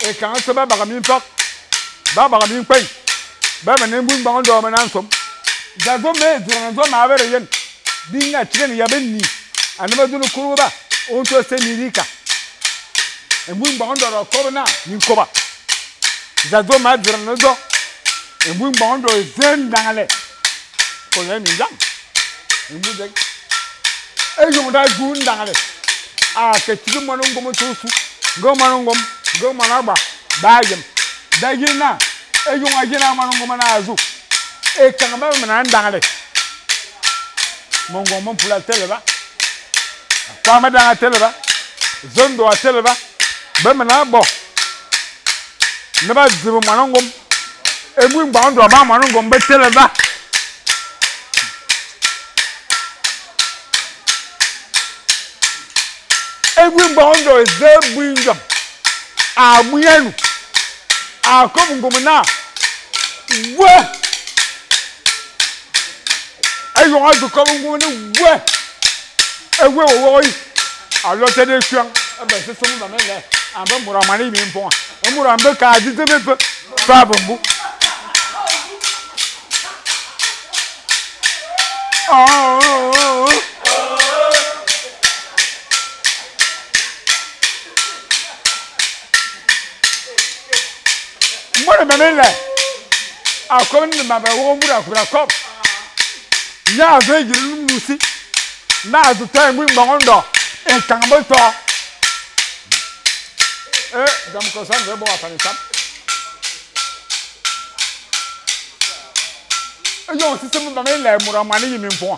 e kan se ba ba mi pak ba ba mi pe ba ma ne bu ba ndo ma na som da zo me zo zo ma bere yen bi nga tire ni ya be ni ana ba dunu kuru ba on to se ni rika e bu ba ndo ro ko na mi ko ba da zo ma zo no zo e bu ba ndo zen dangale ko le mi jam Mbu eyo da gu ndangale a ke tigi mo ngom to su ngo mo ngom ngo mo na gba ba yem da yina eyo nga yina mo ngom na azu e kan ba mo na ndangale mo ngom mo pula tele ba kwa ma da tele ba zondo a tele ba ba mo na bo na ba zibu mo ngom e mu ngba ndo ba mo ngom be tele ba Ebu mbondo zebu njam. A muyenu. A komu ngomna. We. Eyo azu komu ngomna we. Ewe wo wo yi. A lote de kuan. E be se somu ba mele. A be mura mani mi mpon. E mura mbe ka di de be fa bombu. Oh. Mwana mamele akoni mama wo mura kura kop nya ze jiri nusi na zu tay mu ngondo e kan bo to e dam ko san bo afani sam e yo si se mamele mura mani yi mi mfon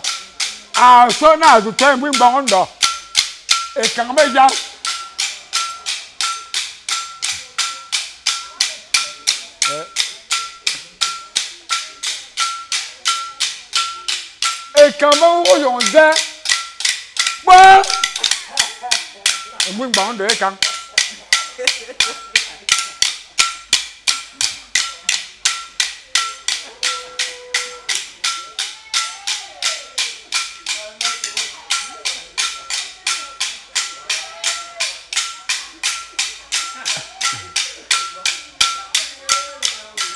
a so na zu tay mu ngondo e kan bo ya E kan bo wo yon ze gba e mu ngba ndo e kan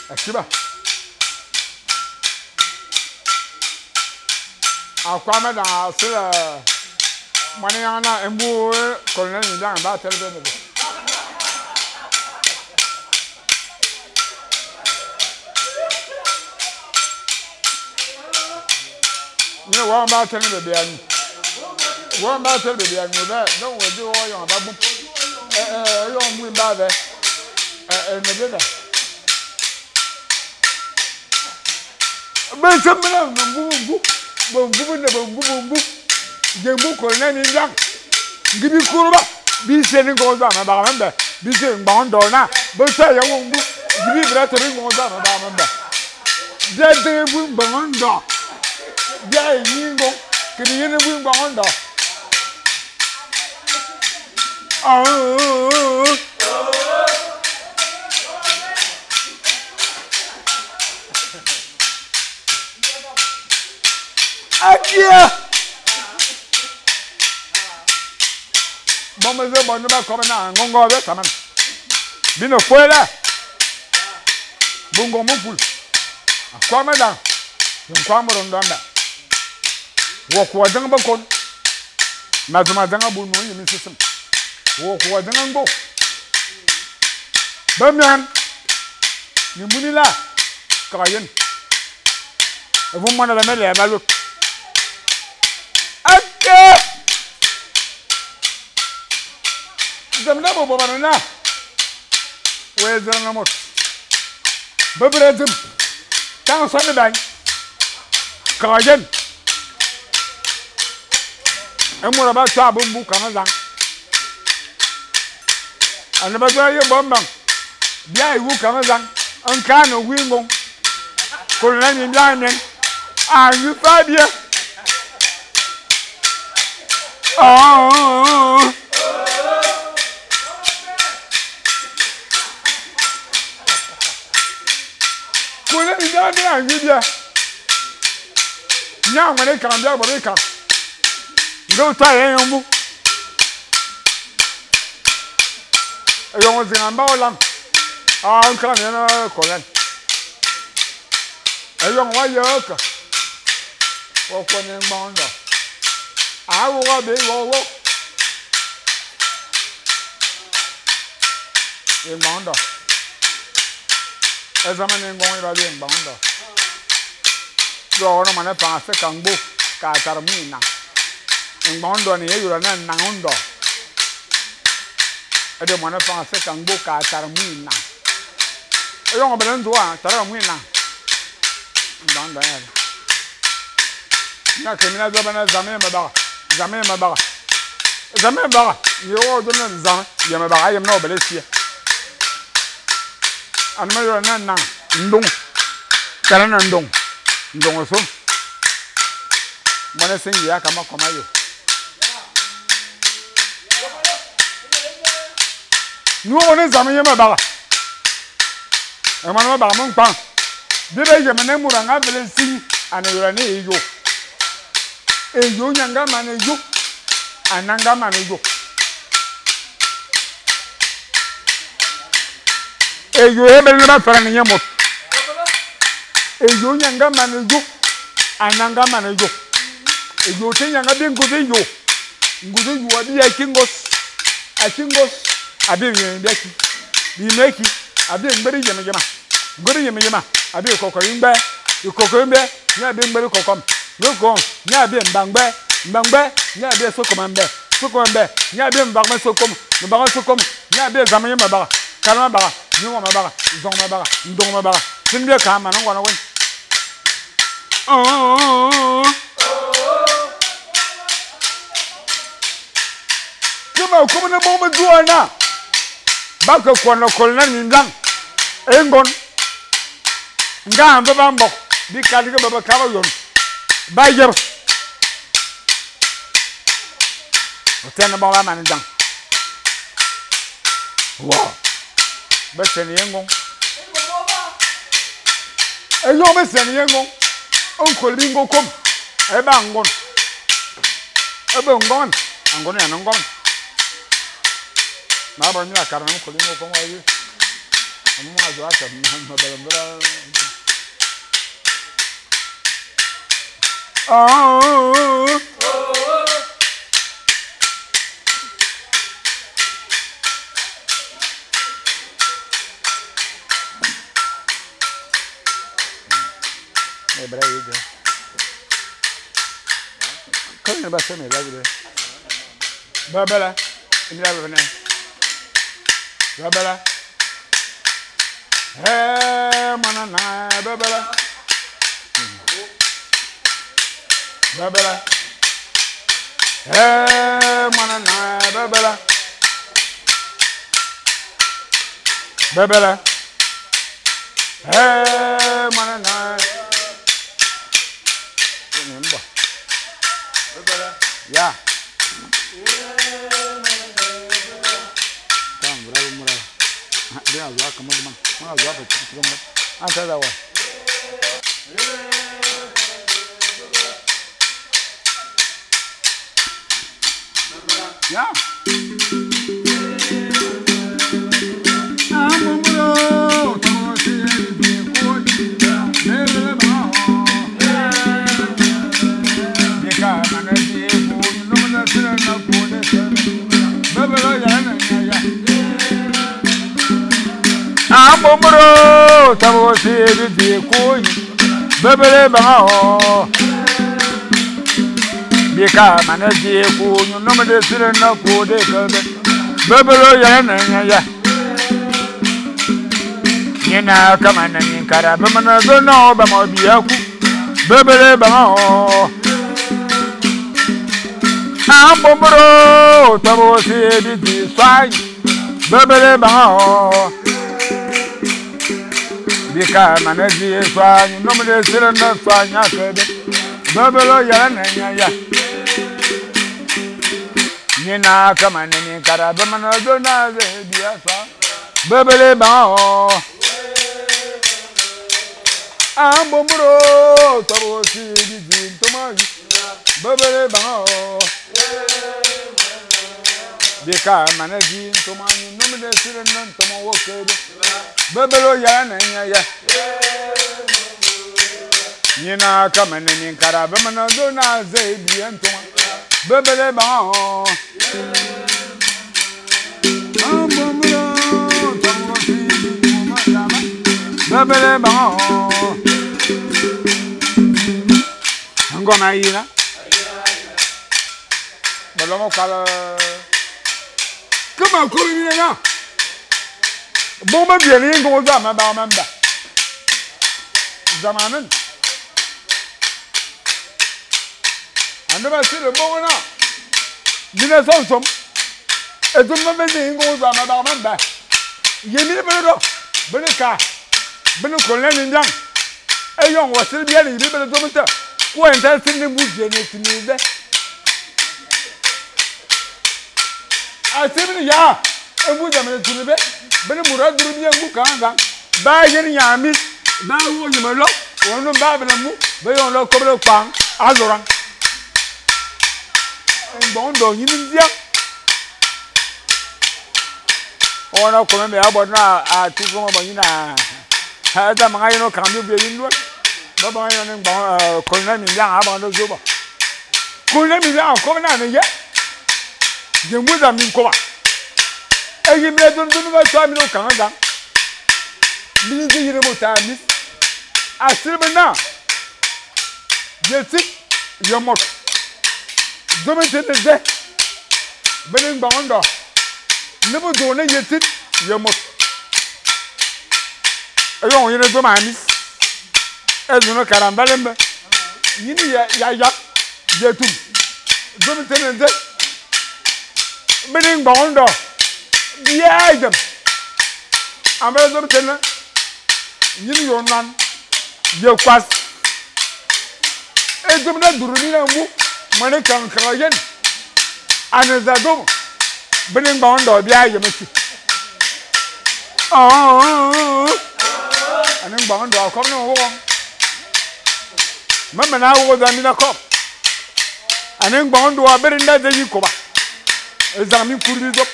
Akiba. Akwame da sila mani yana embu colonel ni dan ba telebe ne. Ni wa ba telebe be ani. Wa ba telebe be ani ba don we di wo yon ba bu. Yo mu ba be. Ne be da. Be sembla mbu mbu. Bumbu ne bumbu bumbu. Jembu colonel ni dan. Ngibi kuruba bi se ni go za ma ba ma be. Bi se ngbon do na. Be se ya wo mbu. Ngibi bra to ni go za ma ba ma be. Bia de bu ngbon do. Bia yi ngo kini yin bu ngbon do. Ah. Akia. Bon me ze bon ba ko na ngongo be taman. Bino fuera. Bungo mupul. Akwama da. Nkwamo rondonda. Wo ko dang ba kon. Na zuma dang bu no yimi system. Wo ko dang ngo. Ba mian. Ni munila kayen. Vous m'en avez les ballots. Akia. Zamna bo bo banana. We zana mot. Bebrezim. Tan sa ne bañ. Kayen. Emura ba ta bumbu kana zang. Ana ba ye bombang. Bia iwu kana zang. An ka no wingo. Colonel ni bia men. Ah, you fa bien. Ah. Colonel ni bia men an bia. Nya ngone kan bia bo kan. Ndo ta ye yombu. Yo nzi na ba olam. Ah, an kan na colonel. Eyo nwa ye ka. Wo ko ni ngbon do. A wo wa be wo wo. Ngbon do. E zama ni ngbon ba be ngbon do. Do no ma na fa se kan gbo ka tar mu na. Ngbon do ni e yura na na ndo. E de mo na fa se kan gbo ka tar mu na. Eyo ngo be ndo a tar mu na. Ngbon do ya. Na kemina zo bana zame ma ba. Zame ma ba. Zame ba. Yo do na zame ye ma ba ye na obele sie. An ma yo na na ndong. Kala na ndong. Ndong so. Mona sengi ya kama koma yo. Nu on zame ye ma ba. E ma ma ba mo nkpan. Bi be ye me na mura nga bele si ana yo na eyo. Eyo nyanga mane yo. Ananga mane yo. Eyo ebele ba fara ni nyamo. Eyo nyanga mane yo. Ananga mane yo. Eyo te nyanga bi ngoze yo. Ngoze yo abi akingos. Akingos abi yen bi aki. Bi meki abi ngbere yema yema. Ngbere yema yema abi kokori ngbe. Kokori ngbe nya abi ngbere kokom. Loko nya bi mbangbe mbangbe nya bi sokomambe sokomambe nya bi mbangbe sokom mbangbe sokom nya bi zamanye mabara kalma bara nyongo mabara zong mabara ndong mabara sinbia ka ma ngwana wen. Kuma kuma na bomba duana ba ka kwana kolna ni ndang engon nga amba bambo bi kaliga baba ka ba yon ba yer o tena ba ma ndang Wa. Be sène ye ngong. Éyong be sène ye ngong, nkol bi ngo kom, é ba ngon. É be ngon, angon ya ngon. Ma ba mi akara nkol bi ngo kom wa yi. Amu ma zo ata ma balambra. Ah. Babala, Babala, hey, manana, babala, babala, hey, manana, babala, babala, hey, manana. Ya. Ya. Amomro tabo se di ko bebele ba o bika mana di ko no me de sire na ko de ka bebele ya na ya ni na kama na ni kara be mana zo no ba mo bi aku bebele ba o Amomro tabo se di sai bebele ba o Bika mana di swa no me de sire na swa nya ke de bebele ya na nya ya ni na kama ni kara be mana do na ze bi swa bebele ba o Amomro tabo si di di to ma bebele ba o Bika mana di to ma no me de sire na to ma wo ke de bebele ya na nya ya ni na kama ni kara be mana do na ze bi en to ma bebele ba o Amomro tabo si di ma ya ma bebele ba o Ngoma yina Balomo kala Kama ko ni na Bon ba bien ni ngo za ma ba ma ba Zamanin Ando ba sile bon na Mina son som E zum ma be ni ngo za ma ba ma ba Ye mi be do be ni ka be ni ko le ni ndang E yon wo sile bien ni be do mta Ko en ta sin ni bu je ni tini be Asibini ya emu zamane tuni be bene mura duru bi ngu kanga ba yen nyami ba wo nyima lo wonu ba bene mu be yon lo ko be kpan azoran ngbon do yin ndia ona ko me abo na a tu ko mo yin na ha da ma yin no kan mi be yin lo ba ba yin no ngbon ko na mi ndia aba no zo ba ko na mi ndia ko na ne ye ye mu da mi ko ba eyi mi dun dun ba to mi no kan ga mi ngi yire mo ta mi asirbe na ye ti ye mo do mi te de be ni gba ndo ne bu do ne ye ti ye mo eyo yire do ma mi e dun no karambale mbe yini ya ya ya ye tu do mi te de be ni gba ndo Biajem. Ambe do tena. Yini yo nan. Ye kwas. E do na duru ni na mu. Mane kan kan yen. Ane za do. Be ni gba ndo biajem ti. Ane ngbang ndo akop no wo. Mama na wo za mina kop. Ane ngbang ndo abere nda ze yikoba. Ezang mi kuri zop.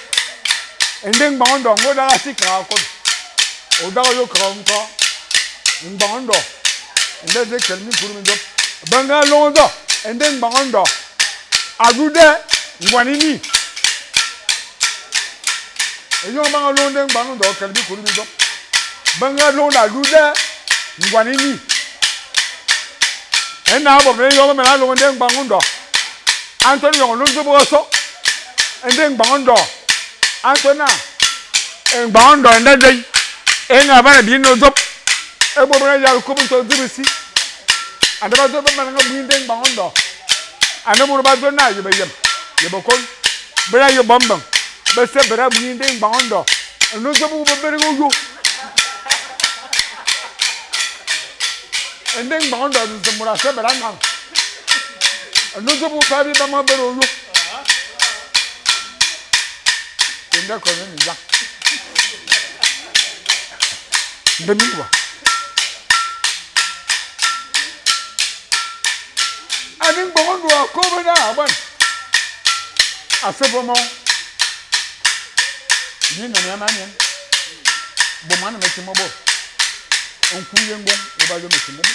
Ende ngbang ndo ngo da sika akop. O da yo ka nko. Ngbang ndo. Ende ze kel mi kuri zop. Banga lonzo ende ngbang ndo. Agude ngwani ni. Eyo banga londe ngbang ndo kel mi kuri zop. Banga londa agude ngwani ni. Ena bo me yo me na londe ngbang ndo. Anthony yo lonzo bo so. Ende ngbang ndo. Anthony ngbang ndo ende dey. Enga bana bi no zop. E bo bana ya ko bunto zibisi. Ande ba zo ba nga buinde ngbang ndo. Ande mo ba zo na yo be yem. Yo bo kon. Bra yo bombang. Be se bra buinde ngbang ndo. No zo bo be re go yo. Ende ngbang ndo zo mo ra se bra ngang. No zo bo pa bi ba ma be ro yo. Ende ko ni ya. Ndemi wa. Ani ngbang ndo akobo na aban. Asebo mo. Ni na na na. Bo man me ti mo bo. Onku ye ngon o ba yo me ti mo bo.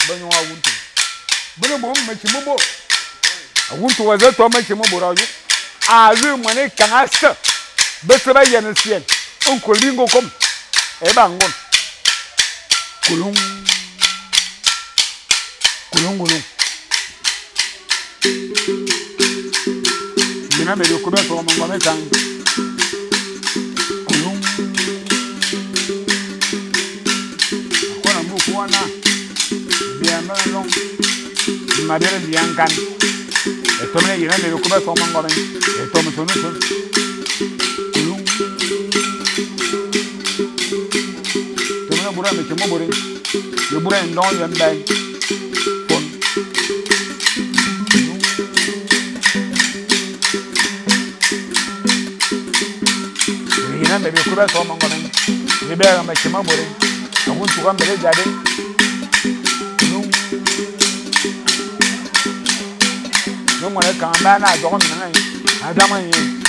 Ba nyo awuntu. Bo mo me ti mo bo. Awuntu wa ze to me ti mo bo ra yo. A lu mo ne kan asa. Be se ba ye ne sien. Onko lingo kom. E ba ngon. Kulung. Kulung kulung. Mina me yo kube so mo ngome tan. Kulung. Akona mbu kuana. Bia me long. Madere biankan. Eto me yina me yo kube so mo ngome. Eto me sonu son. Kulung. To me bura me chemo bore. Yo bura ndon yembe. Mbe kube so mo ngome. Ni be me chemo bore. Agun tu kan bele jade. Kulung. No mo le kan ba na do mi na yin. Adama yin.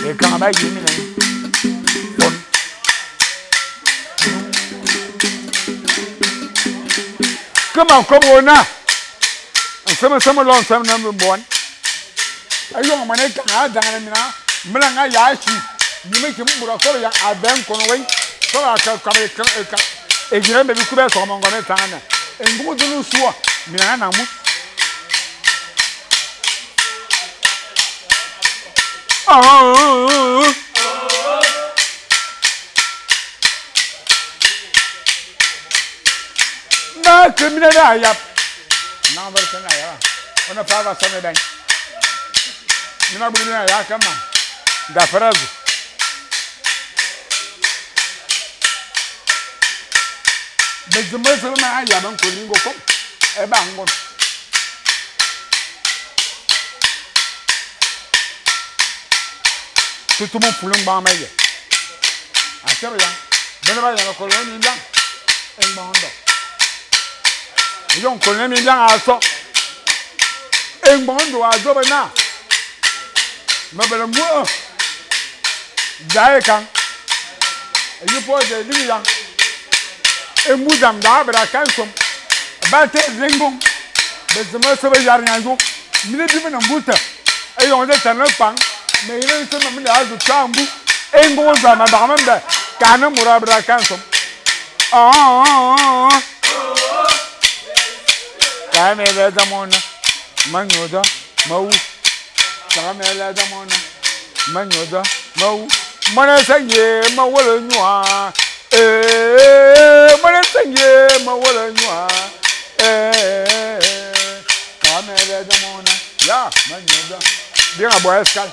E kan ba yin mi na yin. Bon. Kama ko bo na. Nsema sema lo nsema na mbo bon. Ayo mo ne kan a dan mi na. Mla nga ya shi. Ni me ki mbura ko ya aben ko no we. So aka ka ka e gira me bi kube so mo ngome tan na. Engu dunu suo mi na na mu. Na kemina na ya. Na bar kana ya. Ona pa ba same dan. Mina bu na ya kama. Da farazu. Bezuma sema ya ban ko lingo kom. E ba ngon. Tout le monde fulung ba ma ye. Atero ya. Bena ba ya ko lo ni bia. E ngba ndo. Yon ko ni bia aso. E ngba ndo azo ba na. Ma bela mu. Jae kan. E yu po de ni ya. E mu dam da bra kan som. Ba te zengong. Bezuma sebe yar nyango. Mi ne bi me na mbuta. E yon de tan pang. Mais il est seulement là de tambu et ngonza ma barmende kana murabra kansom ah kame la zamona manyoda mau kame la zamona manyoda mau mana sanye ma wala nywa eh mana sanye ma wala nywa eh kame la zamona ya manyoda bien à boire escal.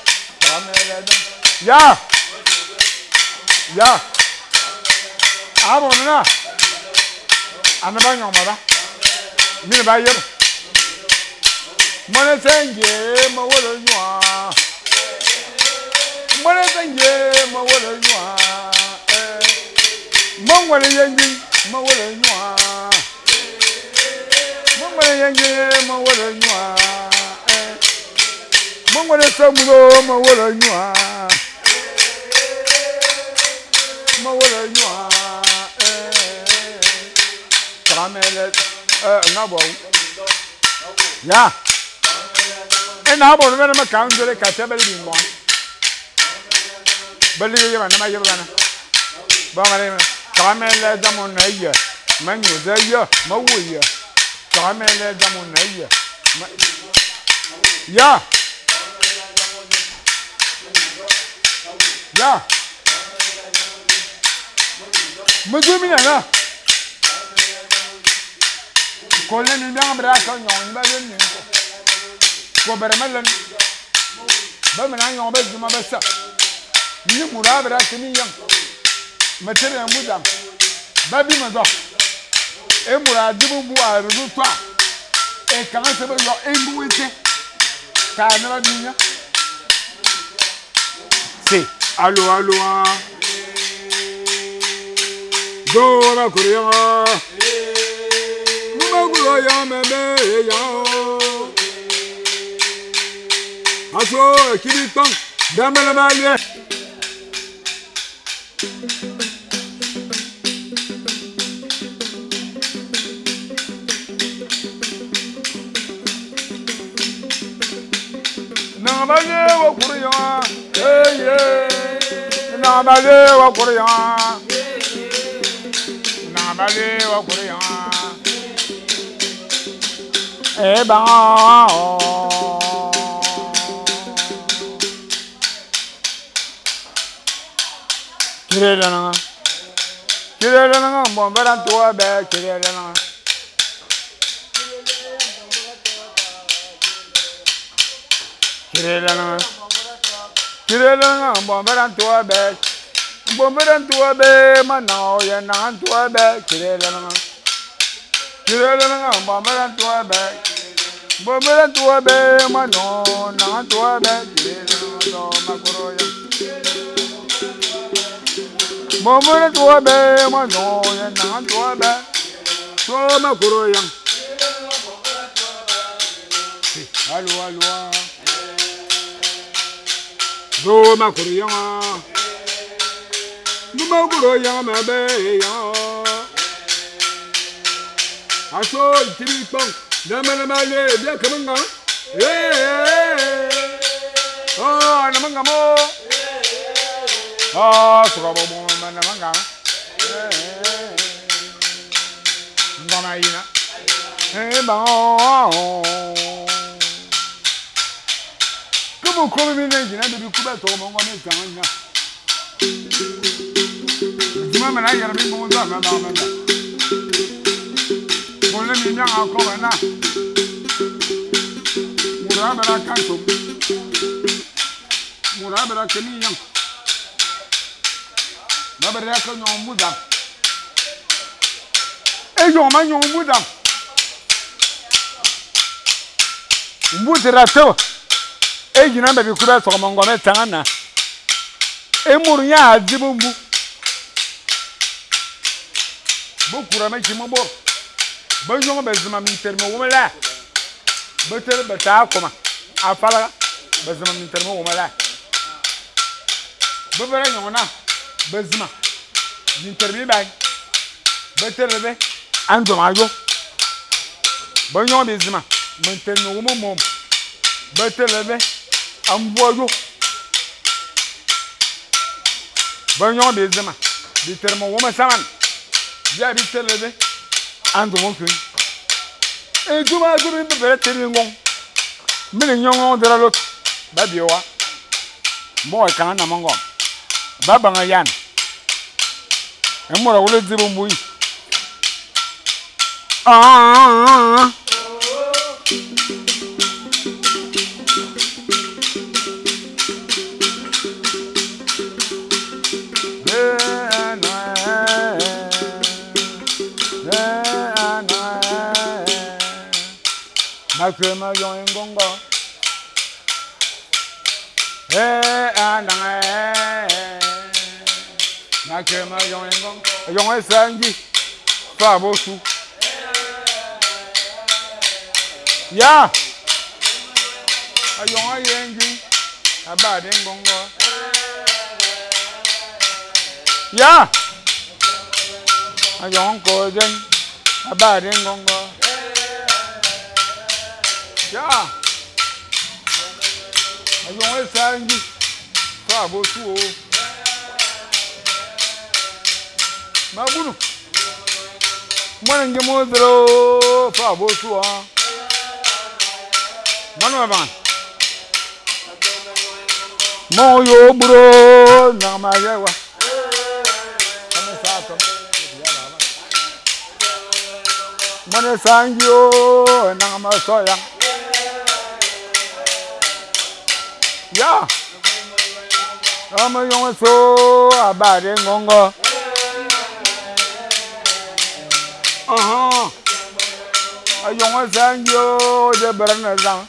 Ya. Ya. Abo na. Ana ba nyoma ba. Mi ba yeb. Mona senge ma wolo nywa. Mwana zange ma wala nywa Mangwale yengi ma wala nywa Mangwale yengi ma wala nywa Mangwale samulo ma wala nywa Ma wala nywa Tramele na bo Ya Ena bo no ma kan dole ka tebele bi mo Bali ye na ma ye bana Ba ma le Tramele da mon na ye ma nyu da ye ma wo ye Tramele da mon na ye Ya Ya Mudumina na Kole ni biang bra ka nyon ba le ni ko Ko bere melen Ba mena nyon ba zuma ba sa Ni mura bra ke ni yang Ma tere mbudam Ba bi ma do E mura dibu bu a rudu twa E kan se ba yo e mbu ete Ka na ba binya Si alo alo a Do ba kuriya Mba ya me ya Aso kiri tong damela ba le Na ba le wa kuriya eh ye Na ba le wa kuriya Na ba le wa kuriya Eh ben Kirelana bon baran to be kirelana Kirelana Kirelana bon baran to be bon baran to be mana ya na to be kirelana Kirelana bon baran to be bon baran to be mana na to be kirelana do makoro ya Mama to be ma no ya na to be to ma kuro ya Alo alo Do ma kuro ya Do ma kuro ya ma be ya Aso tiri pong na ma na ma le bia kamanga eh Oh na manga mo Ah so ba bo ma na manga Ngoma ina Eh ba Kumu kumu mi ne jina bi kuba to mo ngome kan nya Juma ma na yara bi mo za ma ba ma ba Mo le mi nya ko ba na Mura bara kan to Mura bara ke mi yang Ba bara ka nyon mu da E yo ma nyon mu da Mbu tira to E jina ba bi kuba so mo ngome tan na E muru nya azibu mbu Bo kura me ki mo bo Ba nyon ba zima mi termo wo la Ba tere ba ta koma Afala ba zima mi termo wo la Ba bara nyon na ba zima mi termi ba Ba tere be ando ma yo Ba nyon be zima mi termo wo mo mo Ba tere be ambo yo Ba nyon be zima bi termo wo ma saman Bia bi tere be ando mo kun E juma juma be bere tere ngon Mi ni nyon dara lot ba bi wa Mo e kan na mongo Ba banga yan E mo ra wole zibo mbuyi Ah Ma kwe ma yon ngongo Ma ke ma yong ngong yong sangi fa bo su ya a yong a yengi a ba de ngongo ya a yong ko den a ba de ngongo ya a yong sangi fa bo su o mabunu mwana nge mo zero fa bo su a mwana ba mo yo buro na ma yewa kama sa to mwana sangi o na ma so ya ya ama yo so abare ngongo. A yong sanjo de berna zang.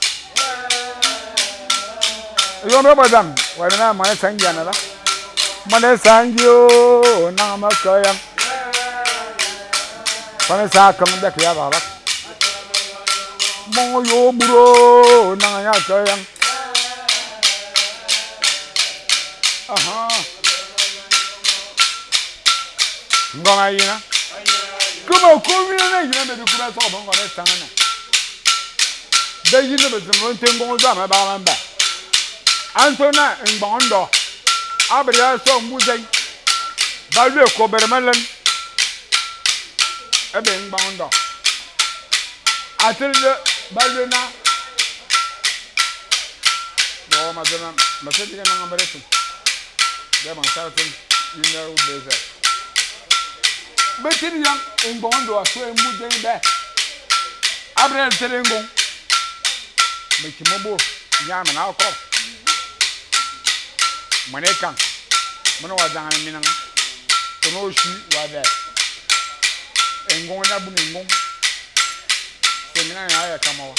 Yong ba zang, wa na ma sanja na la. Ma de sanjo na ma kaya. Pa sa kam de kya ba ba. Mo yo buro na ya kaya. Aha. Ngoma yina. Kuma ko mi na yina be ku ba so bon ko be tanga na. Be yina be zmo nte ngon za ma ba ma ba. Antona ngbondo. Abri so muzei. Ba le ko ber malen. E be ngbondo. Atel ba le na. No ma zena ma se diga na ngambere tu. Be ma sa tu ina u beze. Betiri yang ngbondo aso muzei be. Abri tere ngon. Me kimobo ya ma na ko. Manekan mano wa zanga minang tono shi wa be ngon na bu ngon se minang ya ya kama wa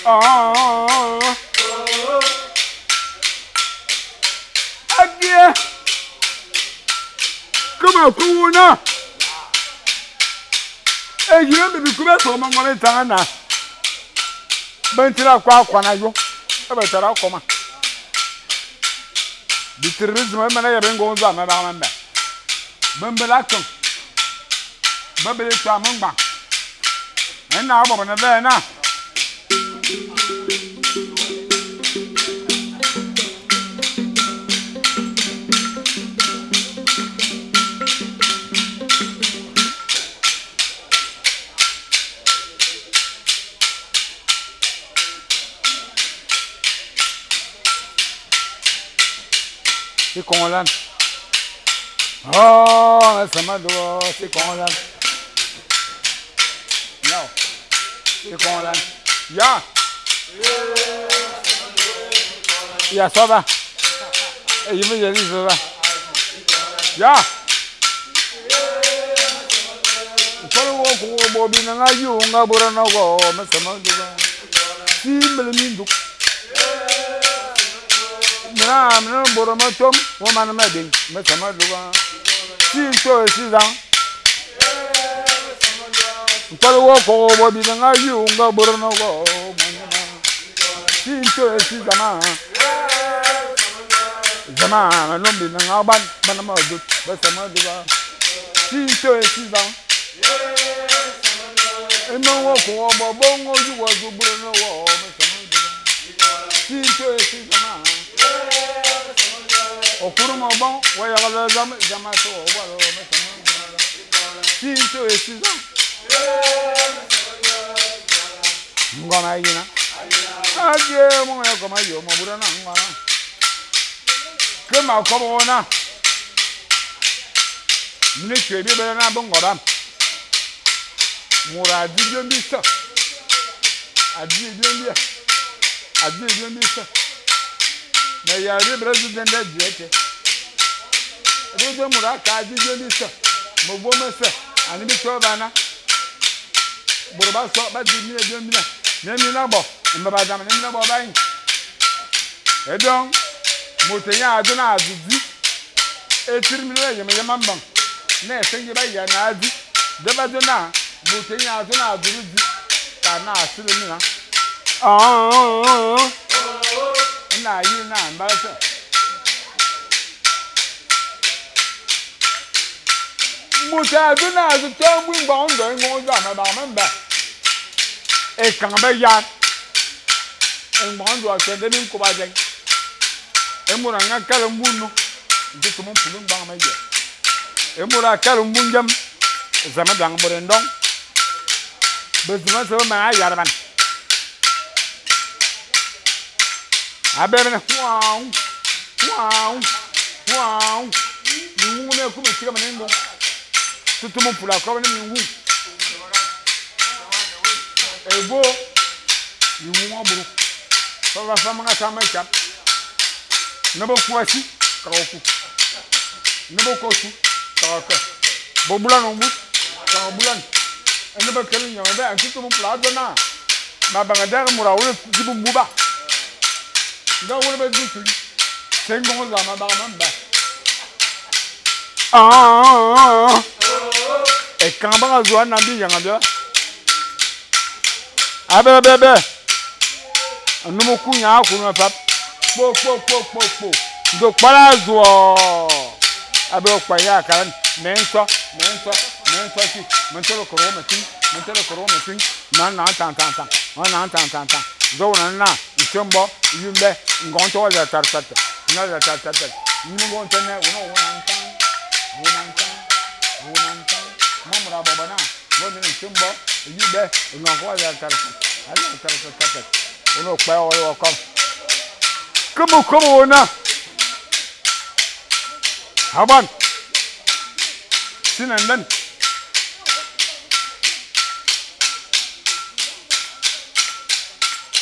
ah adie kuma kuuna e yire bi kuma so mo ngone tanga na bentira kwa kwa na yo e be tara koma Bitirizme mena ya bengo za ma ba ma Bembela kan. Bembele ta mangba. Ena bo na be na. Kongolan. Oh, ça m'a do, c'est Kongolan. Non. C'est Kongolan. Ya. Ya ça va. Et il me dit ça va. Ya. Solo wo ko bo bi na nga yu nga bora na go, ma ça m'a do. Si me le mindu. Na na boro ma tom wo man ma ding ma sama duba si to si zang ko wo ko bo bi na yu nga boro no go si to si zama zama no bi na ban ban ma du ba sama duba si to si zang e no wo ko bo bongo yu wo du boro no go ma sama duba si to si zama Okuruma bon, wa ya la zama zama so wa lo ma sama. Si to si zam. Ngoma yina. Aje mo ya koma yo mo bura na ngoma. Ke ma ko bo na. Mne ke bi be na bongo ba. Mura di bi bi sa. Adi bi bi. Adi bi bi sa. Mais il y a des présidents de diète. Des mura ka di bi sa. Mo bo me sa. Ani bi so ba na. Boroba so ba di mi bi mi na. Mi mi na bo. Mba ba dam mi na bo ba yin. Et donc, motenya a donné à Didi, et terminé, il y a un banc. Mais c'est qu'il y a un adi, de Badona, motenya a donné à Didi, car n'a assuré. Ah, na yi na mbasa. Motenya a donné à Didi, un bon bon bon bon bon. Et quand ben ya, un bon doit se donner une coupe à Emura nga kala mbunu nti tumu pulu mbang ma ye emura kala mbunjam zama dang borendong bezuma so ma yarban abebe na wow wow wow ni ngume kuma tika manengo tutumu pula ko ni ngu ebo ni ngu aburu fa fa fa nga sama chap Nabo kuasi kaoku. Nabo kosu kaoka. Bobulan ombu kaobulan. Nabo kelen nyama ba antu mo plazo na. Ma banga der mura wala jibu mbuba. Nga wala ba dusu. Sengo za ma ba ma ba. Ah. E kamba zo na bi yanga ba. Abe be be. Numo kunya ku na pap. Po po po po po. Do palazo. Abe o pa ya kan menso menso menso ki mentelo koroma tin mentelo koroma tin na na tan tan tan na tan tan tan zo na na nchombo yumbe ngonto la tar tar na la tar tar ni ngonto na wono wonan tan wonan tan wonan tan mamura baba na wono nchombo yumbe ngonto la tar tar tar tar tar wono pa o o kom Como como na Haban Sinandan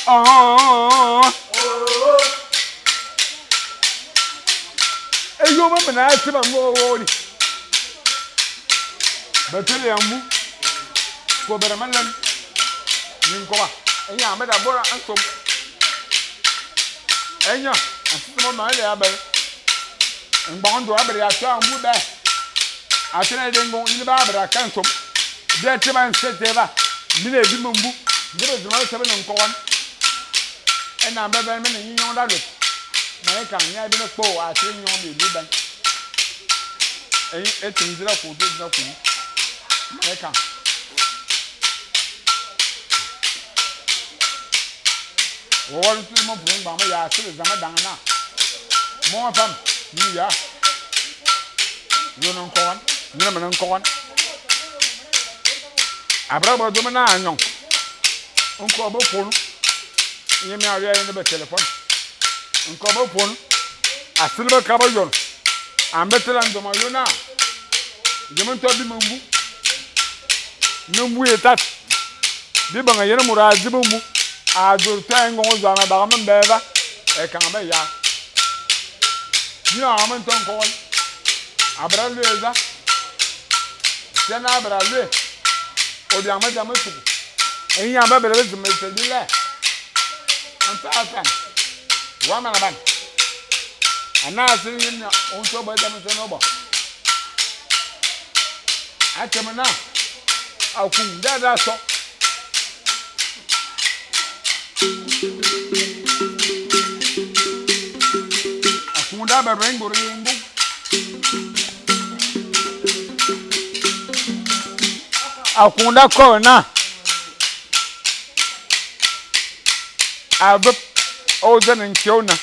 Ah Eyo ma na tiba mo wori Batele ambu ko beramalan ni ko ba enya me da bora ansom Enya, asimo ma le abel. Ngbondo abel ya so ambu be. Atene de ngon ni ba abra kansom. Bi ati ba nsete ba. Mi le bi mbu. Ndebe zuma se be nkowon. Ena be be me ni nyon da lo. Na e kan nya bi no po ati nyon bi lu ban. E e tin zira ko do zira ko. Na e kan. Wọ́n tún mọ̀ fún gbàmọ́ yà á sílẹ̀ zama dàn náà mọ́ fam ní yà yóò nkọ́wọ́n nyina mọ̀ nkọ́wọ́n àbúrò dọ́mọ náà nyọ̀ nkọ́ bó fonu nyɛ mi awia yẹn bɛ tẹlifɔn nkọ́ bó fonu asili bɛ kaba yɔn an bɛ tẹlɛ ndɔmɔ yɔ náà jɛmɛ ntɔ bi mɛ nbu ne nbu yɛ tat bi banga yɛn mura a zibi nbu. A dur ta ngon zo ma ba ma beba e kan ba ya ni a man ton ko abra leza tena abra le o bi ama jama su e nya ba bele zu me se di le an ta tan wa ma na ban ana sin yin na on to ba jama se no bo a tem na akun da da so Akunda berengo ringo. Akunda kona. Abe ozen nkiona.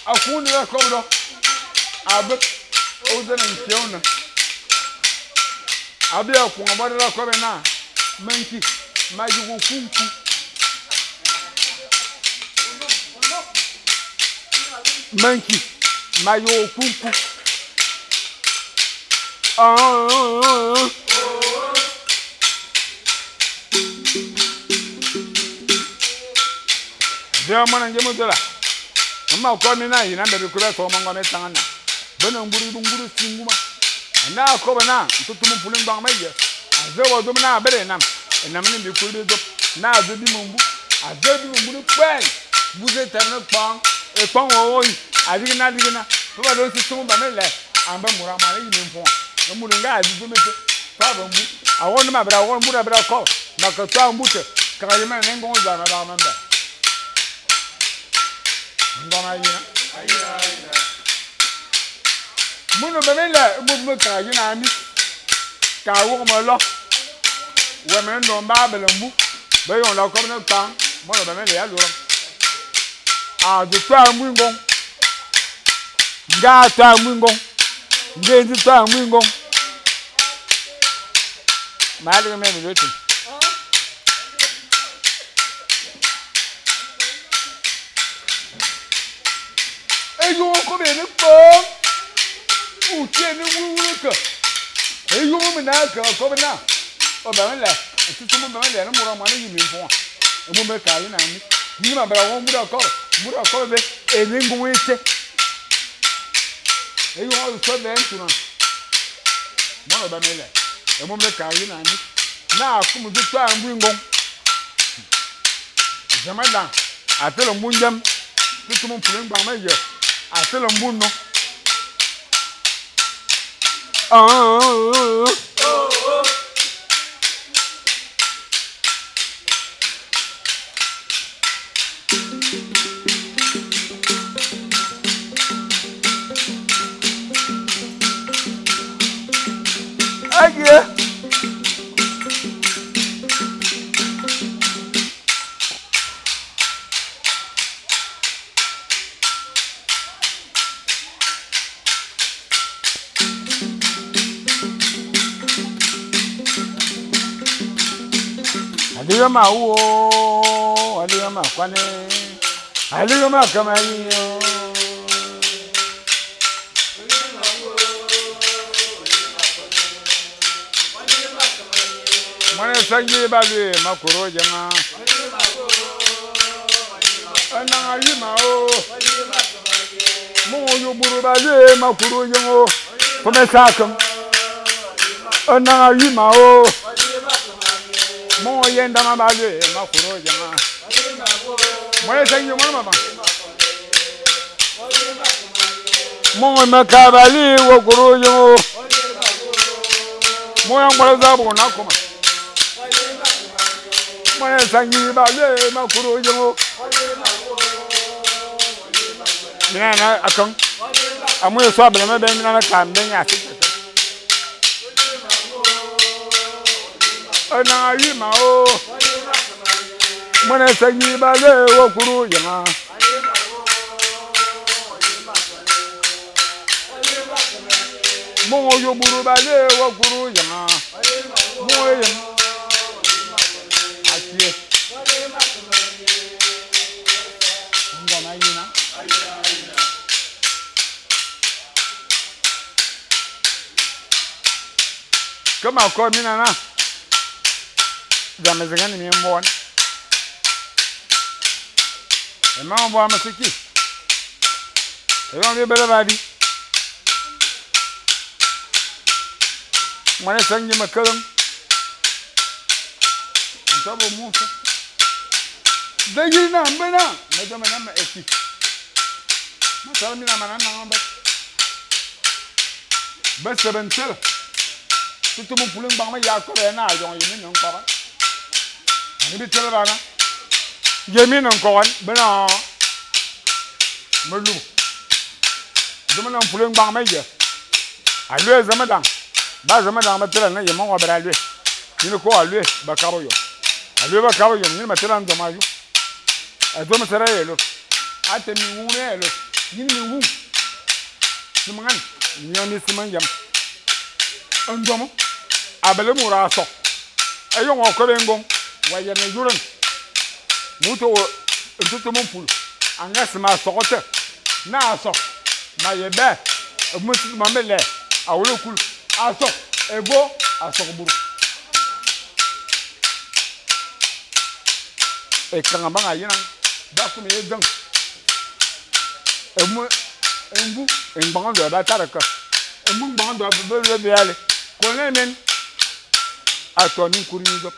Akunda kobro. Abe ozen nkiona. Abi akunda bodra kobena. Menki majugo kunku. Manki, mayo kunku. Ah. Dia mana ngemo dola. Mama ko mi na yina be ko be so mo ngome tanga na. Bena nguru nguru singuma. Na ko ba na tutumu pulin bang mai ye. Aze wo do na bere nam. Enam ni bi ko be do. Na zo bi mumbu. Aze bi mumbu ni pwen. Buze terne kpang e kpang o adigna adigna fa ba si tumu ba mele amba mura ma yi min fon e muru nga adi do mete fa ba mbu awon ma bra awon mura bra ko ma ka to mbute ka yi ma ne ngon za na ba ma mba ngoma yina munu ba mele mu mu ka yi na mi ka wo mo lo we me ndo ba bele mbu be yon la ko ne kpang mo ba mele ya lo a de to mu ngon nga to mu ngon nge ndi to mu ngon ma le me me ti e yo ko be ni po u ti ni wu wu ka e yo me na ka ko be na o ba me le ti tu mo ba me le na mo ra ma ni mi fon e mo me ka yi na mi ni ma bra won mura ko be e ni ngun ete e yo so be ntuna mo ba me le e mo me ka yi na ni na ku mu to ambu ngon jamada atelo mbunjam tutu mo puleng ba ma ye atelo mbunno ah Aye. Aliyama wo, aliyama kwane, aliyama kamayo. Mwana sangi balu makuro jama. Ana ayima o. Mo yo buru balu makuro jongo. Kome sakam. Ana ayima o. Mo yenda ma balu makuro jama. Mwana sangi mwana mama. Mo makabali wo kuro jongo. Mo yang zabu na kuma. Mwana sangi balu makuro jongo. Mina na akon. Amu so abele me be mina na ka mbe nya ase. Ana ayi ma o. Mwana sangi balu wo kuro jama. Mo yo buru balu wo kuro jama. Mo yem. Atie. Ngoma yina. Kama ko mina na. Zamezengani mi mbon. E ma mbo amasiki. E yo mi bele badi. Mwana sangi makalam. Ntabo mufa. Dagi na mbena, madama na ma eki. Ma sala mina mana na ngamba. Bese bentel. Tutu mu pulung bang ma ya ko be na yong yemi non ko ba. Ani bi tel bana. Yemi non ko wan bena. Melu. Dum na pulung bang ma ye. A lwe zamadang. Ba zamadang ma tel na yemi ko bra lwe. Ni ko a lwe ba karo yo. A lwe ba karo yo ni ma tel an do ma yo. A do ma sera ye lo. A te mi wu ne lo. Ni mi wu. Simangan ni oni siman yam. Ndomo abele mura so. Eyo ngo ko bengon wa ye ne yuren. Muto ntutu mun pul. Anga sima sokote. Na so. Ma ye be. Mutu ma mele. Awolo kul. Aso ego aso buru. E kanga banga yina. Ba ku me dang. E mu embu engbang do ba taraka. E mu ngbang do be be ale. Ko ne men ato ni kuri ni do.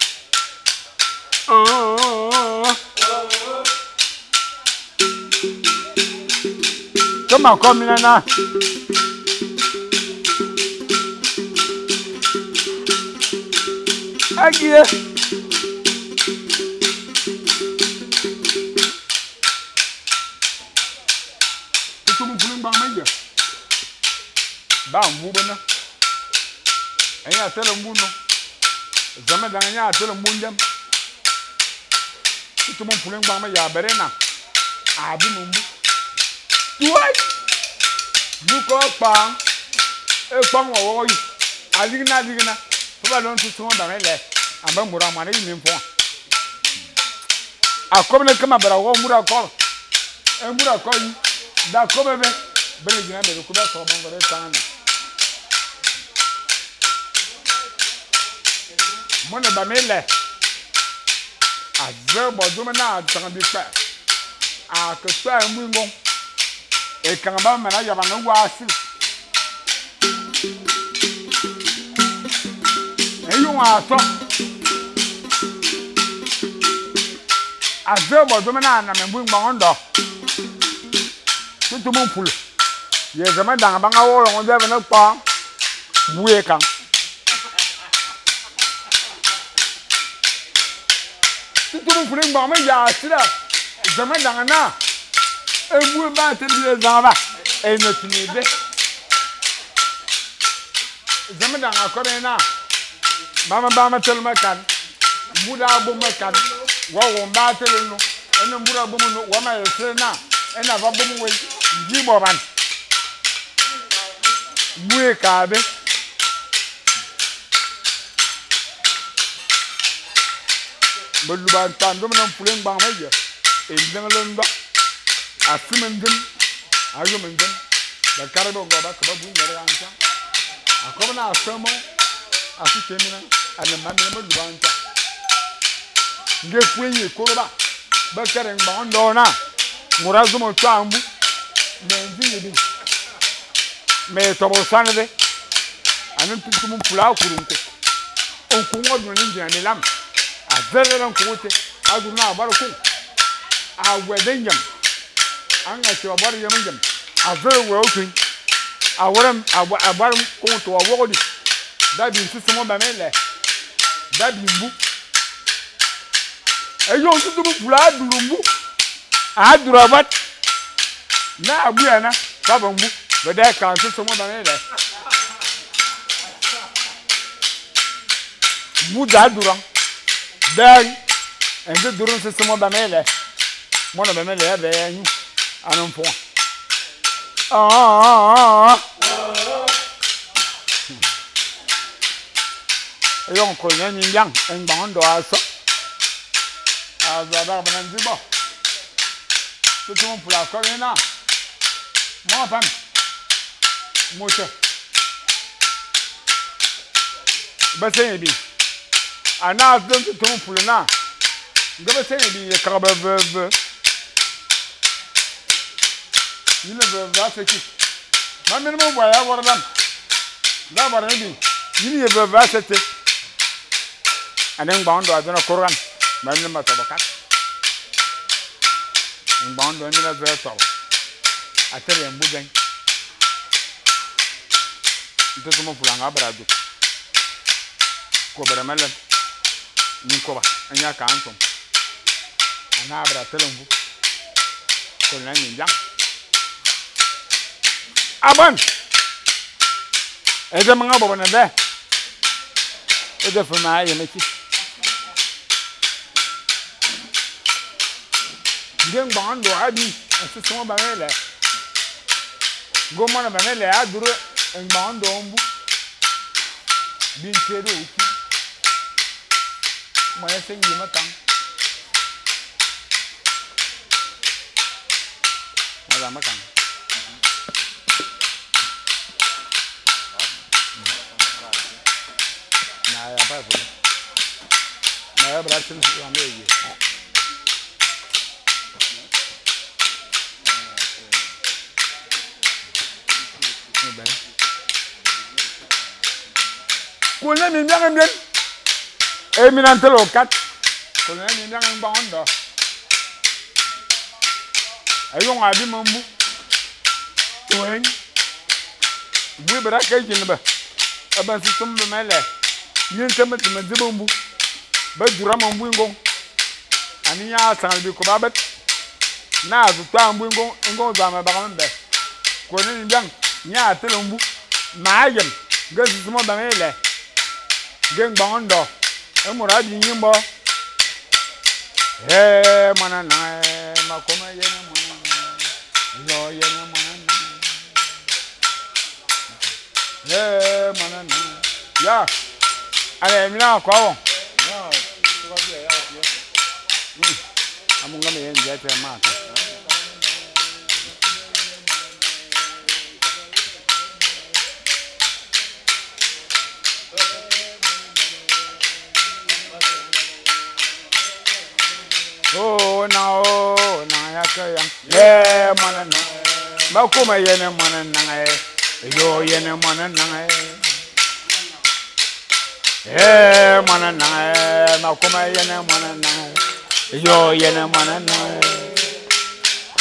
Kama komina na. Agie. Tutu mfulu ngbang meya. Ba mbu bana. Enya tele mbu no. Zama danga nya tele mbu ndem. Tutu mfulu ngbang meya berena. Abi mbu. Tuai. Buko pa. E kpang wo wo yi. Aligna aligna. Fa ba lon tutu ba mele. Amba mura mwana yi mfo. Akomne kama bara wo mura ko. E mura ko yi. Da ko bebe. Bere gina be ko ba so bongo re sana. Mona ba mele. Aze bodo na tan bi pa. A ke pa mu ngon. E kan ba mana ya ba na wa si. E yo wa so. Aze bodo na na me mu ngon ndo. Tutu mun pulu. Ye zama danga banga wo lo nde na pa. Buye kan. Tutu mun pulu ngba ma ya sira. Zama danga na. E buye ba te bi zama ba. E no tini be. Zama danga ko be na. Mama ba ma tel makan. Buda bo makan. Wa wo ba tel no. Ene mbura bo no wa ma sira na. Ena va bo mu we. Ji bo ban. Buye kabe. Boluban tando na puleng bang meje. E ndeng ndo. Asimendem. Ayo mendem. Da karabo ngo ba ka ba bu ngare ancha. Akoma na asamo. Asitemina ana mamina boluban ta. Nge fuenye koroba. Ba kare ngbang ndo na. Ngura zumo twambu. Me nzinye bi. Me tobo sanade. Anan tutu pula kurunko. Onkungo dun ni ngi lam. Azere lan kote aduna abarko awedenyam anga ti abar yamnyam azere we okun aworam abar ko to awogodi dabi nsusumo ba mele dabi mbu eyo nsusu pula adurumbu adurabat na abuya na baba mbu beda ka nsusumo ba mele mbu da duran Ben, ende durun sesimo ba mele. Mona ba mele ya be nyu. Anon fo. Ah. Yon ko nyen yang en bang do aso. Aza ba ba nan zibo. Tutu mon pula ko na. Mo pam. Moto. Ba se bi. Ana azon tutu mon pula na. Ngaba se bi ye ka ba ba. Ni le ba se ki. Ma mi mo ba ya wordam. La ba bi. Ni ye ba se te. Anen bang do azon koran. Ma mi ma to bakat. Ngbang do mi na ze to. Atere mbu ben. Ntutu mo pula nga brado. Ko bara malam. Ni ko ba anya ka antom. Ana abra telembu. Ko na ni jang. Aban. Ede manga bo na be. Ede fuma ye meki. Ngeng bang do abi, nsusu ba mele. Go mona ba mele aduru ngbang do mbu. Bin chedo uki. Mo ya sengi makang. Mada makang. Na ya ba fu. Na ya bra tin ya me yi. Kone mi miang mbien. E mi nan telo kat. Kone mi miang ngbang ndo. Ayo ngabi mambu. Toeng. Bui bera ke jinba. Aba sisum be mele. Yin tem tem dzibumbu. Ba dura mambu ngong. Aniya sangal bi ko babet. Na zu ta mbu ngong ngong za ma ba mbe. Ko ni mbiang nya telumbu. Ma yem ge sisum ba mele. Ge ngbang ndo. Emura bi nyimbo. Eh mana na makoma yena mana. Yo yena mana na. Eh mana na. Ya. Ale mina kwa won. Ya, tu vas bien, ya, bien. Amunga me yen jete ma ta. Oh na ya ka ya. Ye mana na. Ma ko ma yene mana na e. Yo yene mana na e. Eh mana na e. Ma ko ma yene mana na e. Yo yene mana na e.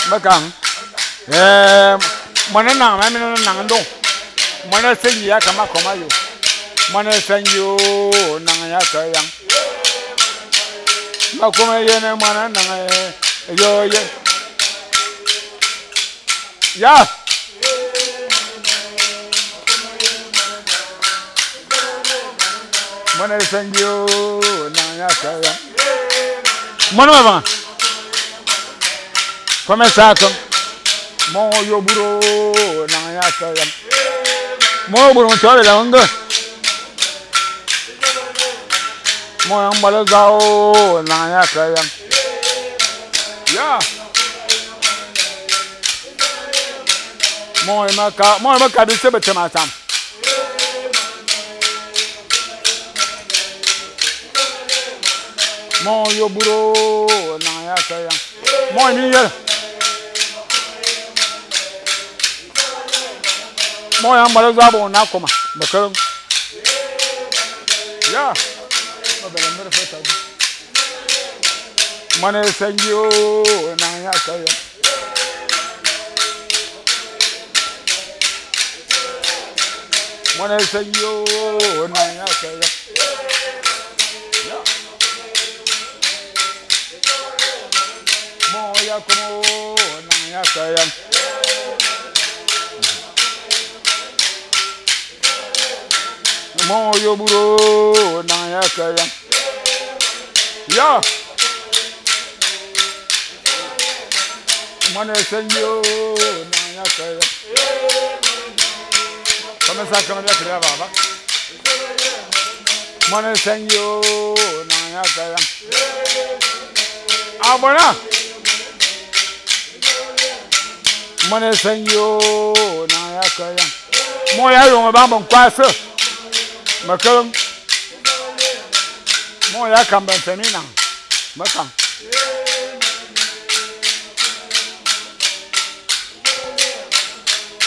Ma kang. Eh mana na ma mina na ndo. Mana sengi ya kama koma yo. Mana sengi yo na ya ka ya. Ma ko ma yene mana na e. Yo ye. Ya. Mana sengi yo na ya ka ya. Mana ma. Comme ça comme mon yo buro na ya ka ya. Mo buro to le la nga. Mo yang bala zao na ya ka ya. Ya. Mo ma ka bi sebe chama sam. Mo yo buro na ya ka ya. Mo mi ye. Mo yang bala zabo na koma. Bakar. Ya. Ma bala mer fata. Mane sangio na ya ka ya. Mane sangio na ya ka ya. Ya. Mo ya komo na ya ka ya. Mo yo buro na ya ka ya. Ya. Mane sangio na ya ka ya. Comme ça comme ya kriya baba. Mane sangio na ya ka ya. Abona. Mane sangio na ya ka ya. Mo ya yo ba bon kwa se. Makam. Mo ya kam ban femina. Makam.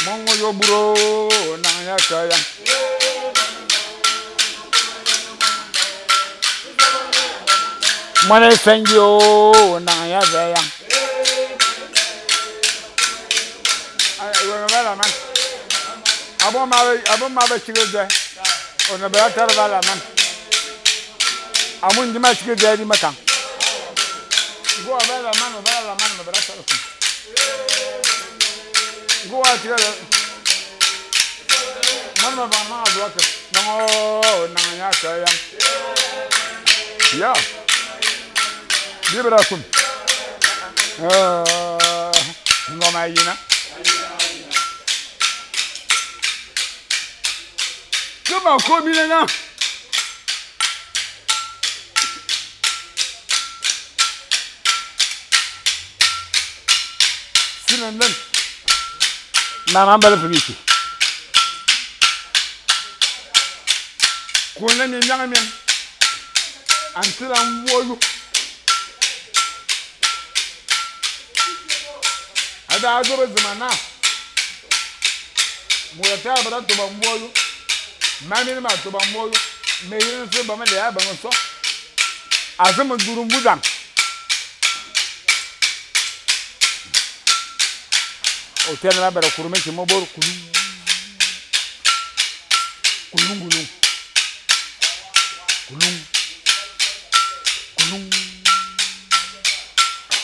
Mongo yo buro na ya ka ya. Mane sangio na ya za ya. Ay, yo no la man. Abo ma be chige de. Ona be tar ba la man. Amun di ma chige de di makam. Go ba la man, ba la man, ba tar. Go a chige. Man ma ba ma do ka. No na ya ka ya. Ya. Bibra kum. Ngoma yina. Kuma ko mi na. Sinan. Mama bala fiki. Ko na mi nyanga mi. Antira mwoyo. Ada azobe zimana. Murata bara to ba mwoyo. Mami ma to ba mwoyo. Me yin se ba me le ya ba so. Azum duru mbuzam. O tena ba bara kuru me mo bor kulung kulung kulung kulung kulung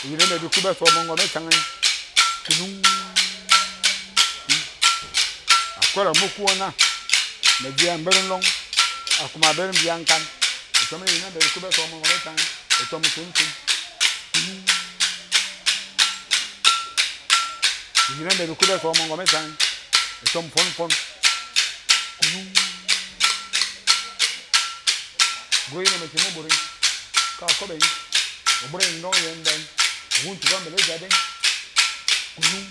yine me bi kuba so mo ngome changan kulung akola mo kuona me dia mberon long akuma beron biankan e to me yine me bi kuba so mo ngome changan e to mo sun sun kulung yine me bi kuba so mo ngome changan e to mo fon fon kulung goyine me timo bori ka ko be o bori ndong yen den wuntu ba mele jaden kulung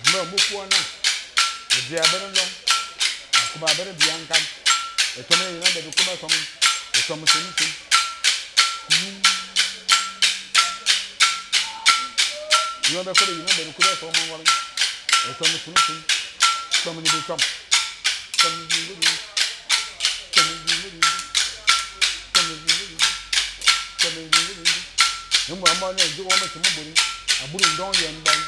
mbe mo kuona e dia beron long akuma bere biankan e to me yine me bi kuba so mo e to mo sun sun kulung yo be ko be yine me bi kuba so mo ngome e to mo sun sun to mo ni bi tom tom ni bi tom ni bi tom ni bi tom ni bi mo mo na ji wo me ti mo bori aburu ndon yen ban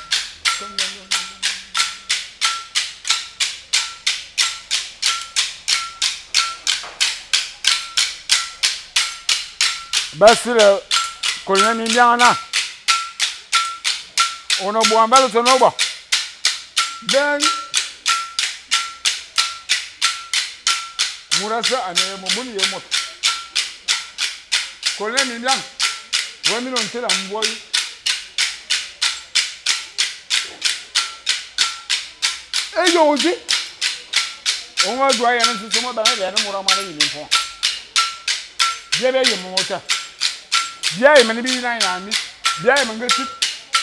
basira kolna mi biana ono bo ambalo to no bo ben murasa ane mo buni ye mot kolna mi bian wo mi non tela mboy e yo oji on wa do aye na so mo ba na be mura ma na yi fo bia be ye mo ta bia ye me bi na na mi bia ye me ngeti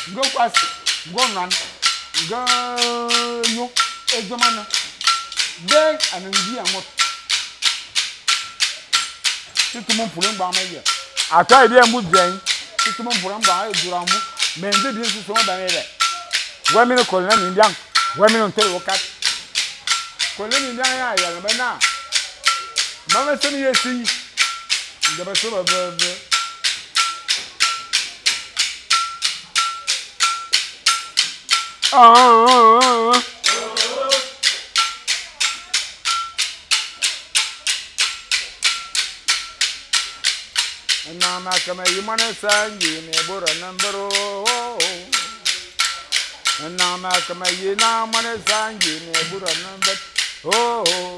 ngo kwas ngo nan ngo nyo e jomana ben anan bi amot ti mo puleng ba ma ye ata e bi mu bien ti mo puleng ba e dura mu me nze bi so ba me be wa mi ko na mi bian wa mi non tel wakat ko le mi bian ya ya ba na mama se mi yesi ndaba so ba ba ah na ma kama yimana sangi me bora nambaro na ma kama yina mana sangi me bora nambar oh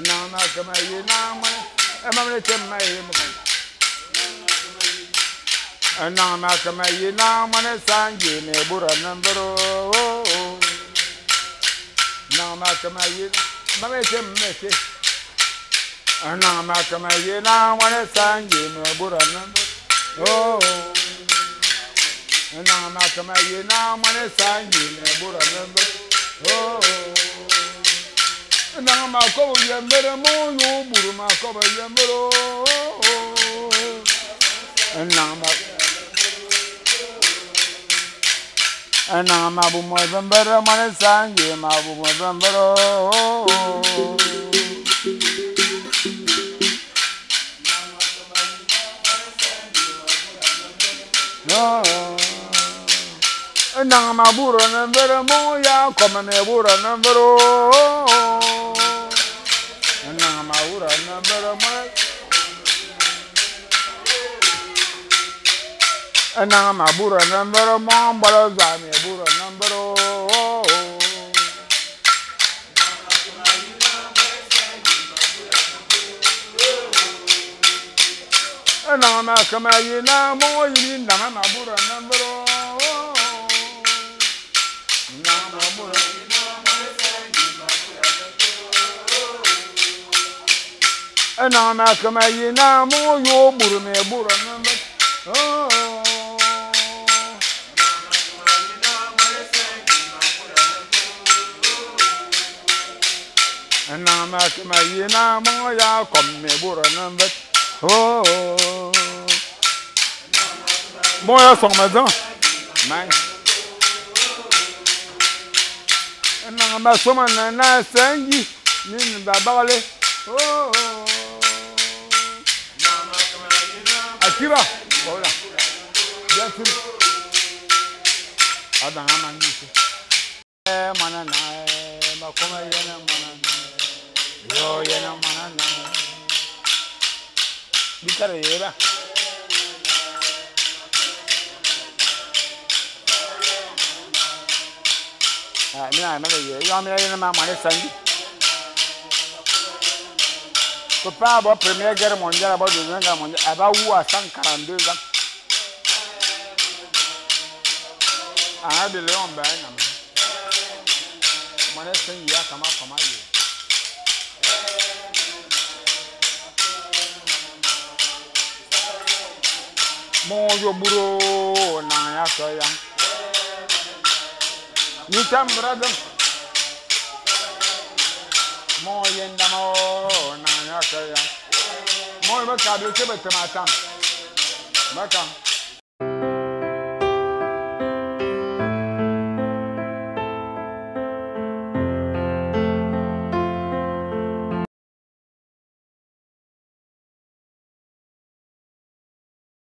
na ma kama yina mana amamne chemma yim na ma kama yina mana sangi me bora nambaro na ma kama yina mame chemma che na ma kama yina mana sangi me bora nambar oh na ma kama yina mana sangi me bora nambar oh na ma ko yembere mo yo buru ma ko yembero na ma bu mo yembere mana sangi ma bu mo yembero no na ma buru na mbere mo ya koma me buru na mbero na ma buru na mbere mo na ma buru na mbere mo mbalo za me buru na mbero na ma kama yina mo yini na ma buru na mbero na ma buru na ma kama yina mo yo buru me buru na mbero na ma kama yina mo ya kom me buru na mbero oh mo ya song ma zan mai na ma soma na na sangi ni ba bagale oh akiba voilà. Tim. A dang a man yise. Mana na ma koma yena mana yo yena mana na. Bi kare yeba. Ah, mina ma ye yo mina yena ma mane sangi. Ko pa bo première guerre mondiale bo deuxième guerre mondiale aba wu à 142 ans. Ah, de Léon ba na ma. Mane sangi ya kama kama ye. Mo yo buro na ya so ya. Ni tam brother. Mo yenda mo na ya so ya. Mo me ka do che be tamatam. Maka.